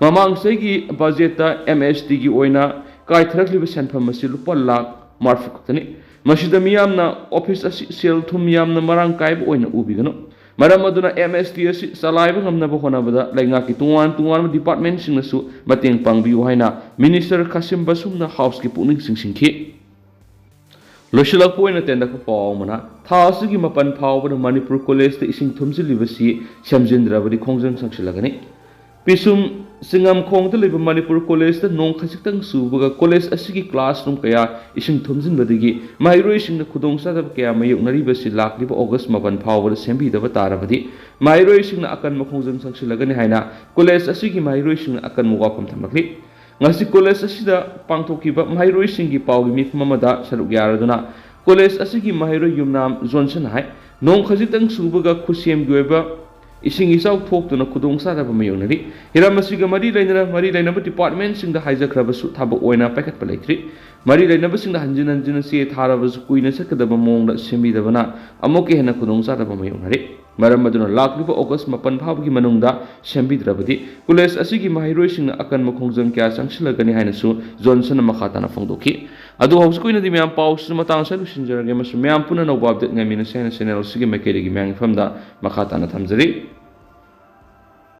ꯃꯃꯥꯡ ꯆꯍꯤꯒꯤ ꯕꯖꯦꯠꯇ ꯑꯦꯝ ꯑꯦꯁ ꯇꯤꯒꯤ ꯑꯣꯏꯅ ꯀꯥꯏꯊꯔꯛꯂꯤꯕ ꯁꯦꯟꯐꯝ ꯑꯁꯤ ꯂꯨꯄꯥ ꯂꯥꯈ ꯃꯔꯤꯐꯨ ꯈꯛꯇꯅꯤ꯫ ꯃꯁꯤꯗ ꯃꯤꯌꯥꯝꯅ ꯑꯣꯐꯤꯁ ꯑꯁꯤ ꯁꯦꯜ ꯊꯨꯝ ꯌꯥꯝꯅ ꯃꯔꯥꯡ ꯀꯥꯏꯕ ꯑꯣꯏꯅ ꯎꯕꯤꯒꯅꯨ꯫ ꯃꯔꯝ ꯑꯗꯨꯅ ꯑꯦꯝ ꯑꯦꯁ ꯇꯤ ꯑꯁꯤ ꯆꯂꯥꯏꯕ ꯉꯝꯅꯕ ꯍꯣꯠꯅꯕꯗ ꯂꯩꯉꯥꯛꯀꯤ ꯇꯣꯉꯥꯟ ꯇꯣꯉꯥꯟꯕ ꯗꯤꯄꯥꯔꯠꯃꯦꯟꯁꯤꯡꯅꯁꯨ ꯃꯇꯦꯡ ꯄꯥꯡꯕꯤꯌꯨ ꯍꯥꯏꯅ ꯃꯤꯅꯤꯁꯇꯔ ꯈꯥꯁꯤꯝ ꯕꯁꯨꯝꯅ ꯍꯥꯎꯁꯀꯤ ꯄꯨꯛꯅꯤꯡ ꯆꯤꯡꯁꯤꯟꯈꯤ꯫ ꯂꯣꯏꯁꯤꯜꯂꯛꯄ ꯑꯣꯏꯅ ꯇꯦꯟꯗꯛꯄ ꯄꯥꯎ ꯑꯃꯅ, ꯊꯥ ꯑꯁꯤꯒꯤ ꯃꯥꯄꯟ ꯐꯥꯎꯕꯗ ꯃꯅꯤꯄꯨꯔ ꯀꯣꯂꯦꯖꯇ ꯏꯁꯤꯡ ꯊꯨꯝꯖꯤꯜꯂꯤꯕꯁꯤ ꯁꯦꯝꯖꯤꯟꯗ꯭ꯔꯕꯗꯤ ꯈꯣꯡꯖꯪ ꯆꯪꯁꯤꯜꯂꯒꯅꯤ꯫ ꯄꯤꯁꯨꯝ ꯆꯤꯡꯉꯝꯈꯣꯡꯗ ꯂꯩꯕ ꯃꯅꯤꯄꯨꯔ ꯀꯣꯂꯦꯖꯇ ꯅꯣꯡ ꯈꯖꯤꯛꯇꯪ ꯆꯨꯕꯒ ꯀꯣꯂꯦꯖ ꯑꯁꯤꯒꯤ ꯀ꯭ꯂꯥꯁꯔꯨꯝ ꯀꯌꯥ ꯏꯁꯤꯡ ꯊꯨꯝꯖꯤꯟꯕꯗꯒꯤ ꯃꯍꯩꯔꯣꯏꯁꯤꯡꯗ ꯈꯨꯗꯣꯡꯆꯥꯗꯕ ꯀꯌꯥ ꯃꯥꯌꯣꯛꯅꯔꯤꯕꯁꯤ ꯂꯥꯛꯂꯤꯕ ꯑꯣꯒꯁ ꯃꯥꯄꯟ ꯐꯥꯎꯕꯗ ꯁꯦꯝꯕꯤꯗꯕ ꯇꯥꯔꯕꯗꯤ ꯃꯍꯩꯔꯣꯏꯁꯤꯡꯅ ꯑꯀꯟꯕ ꯈꯣꯡꯖꯪ ꯆꯪꯁꯤꯜꯂꯒꯅꯤ ꯍꯥꯏꯅ ꯀꯣꯂꯦꯖ ꯑꯁꯤꯒꯤ ꯃꯍꯩꯔꯣꯏꯁꯤꯡꯅ ꯑꯀꯟꯕ ꯋꯥꯐꯝ ꯊꯝꯂꯛꯂꯤ꯫ ꯉꯁꯤ ꯀꯣꯂꯦꯖ ꯑꯁꯤꯗ ꯄꯥꯡꯊꯣꯛꯈꯤꯕ ꯃꯍꯩꯔꯣꯏꯁꯤꯡꯒꯤ ꯄꯥꯎꯒꯤ ꯃꯤꯐꯝ ꯑꯃꯗ ꯁꯔꯨꯛ ꯌꯥꯔꯗꯨꯅ ꯀꯣꯂꯦꯖ ꯑꯁꯤꯒꯤ ꯃꯍꯩꯔꯣꯏ ꯌꯨꯝꯅꯥꯝ ꯖꯣꯟꯁꯟ ꯍꯥꯏ, ꯅꯣꯡ ꯈꯖꯤꯛꯇꯪ ꯆꯨꯕꯒ ꯈꯨꯠꯁꯦꯝꯒꯤ ꯑꯣꯏꯕ ꯏꯁꯤꯡ ꯏꯆꯥꯎ ꯊꯣꯛꯇꯨꯅ ꯈꯨꯗꯣꯡꯆꯥꯗꯕ ꯃꯥꯌꯣꯛꯅꯔꯤ꯫ ꯍꯤꯔꯝ ꯑꯁꯤꯒ ꯃꯔꯤ ꯂꯩꯅꯅ ꯃꯔꯤ ꯂꯩꯅꯕ ꯗꯤꯄꯥꯔꯠꯃꯦꯟꯁꯤꯡꯗ ꯍꯥꯏꯖꯈ꯭ꯔꯕꯁꯨ ꯊꯕꯛ ꯑꯣꯏꯅ ꯄꯥꯏꯈꯠꯄ ꯂꯩꯇ꯭ꯔꯤ꯫ ꯃꯔꯤ ꯂꯩꯅꯕꯁꯤꯡꯗ ꯍꯟꯖꯤꯟ ꯍꯟꯖꯤꯟꯅ ꯆꯦ ꯊꯥꯔꯕꯁꯨ ꯀꯨꯏꯅ ꯆꯠꯀꯗꯕ ꯃꯑꯣꯡꯗ ꯁꯦꯝꯕꯤꯗꯕꯅ ꯑꯃꯨꯛꯀ ꯍꯦꯟꯅ ꯈꯨꯗꯣꯡꯆꯥꯗꯕ ꯃꯥꯌꯣꯛꯅꯔꯤ꯫ ꯃꯔꯝ ꯑꯗꯨꯅ ꯂꯥꯛꯂꯤꯕ ꯑꯣꯒꯁ ꯃꯥꯄꯟ ꯐꯥꯎꯕꯒꯤ ꯃꯅꯨꯡꯗ ꯁꯦꯝꯕꯤꯗ꯭ꯔꯕꯗꯤ ꯀꯣꯂꯦꯖ ꯑꯁꯤꯒꯤ ꯃꯍꯩꯔꯣꯏꯁꯤꯡꯅ ꯑꯀꯟꯕ ꯈꯣꯡꯖꯪ ꯀꯌꯥ ꯆꯪꯁꯤꯜꯂꯒꯅꯤ ꯍꯥꯏꯅꯁꯨ ꯖꯣꯟꯁꯟꯅ ꯃꯈꯥ ꯇꯥꯅ ꯐꯣꯡꯗꯣꯛꯈꯤ꯫ ꯑꯗꯨ ꯍꯧꯖꯤꯛꯀꯤ ꯑꯣꯏꯅꯗꯤ ꯃꯌꯥꯝ ꯄꯥꯎꯁꯤꯁꯨ ꯃꯇꯥꯡ ꯑꯁꯤꯗ ꯂꯣꯏꯁꯤꯟꯖꯔꯒꯦ ꯑꯃꯁꯨꯡ ꯃꯌꯥꯝ ꯄꯨꯟꯅ ꯑꯅꯧꯕ ꯑꯞꯗꯦꯠ ꯉꯥꯏꯃꯤꯟꯅꯁꯤ ꯍꯥꯏꯅ ꯆꯦꯅꯦꯜ ꯑꯁꯤꯒꯤ ꯃꯥꯏꯀꯩꯗꯒꯤ ꯃꯌꯥꯝꯒꯤ ꯃꯐꯝꯗ ꯃꯈꯥ ꯇꯥꯅ ꯊꯝꯖꯔꯤ꯫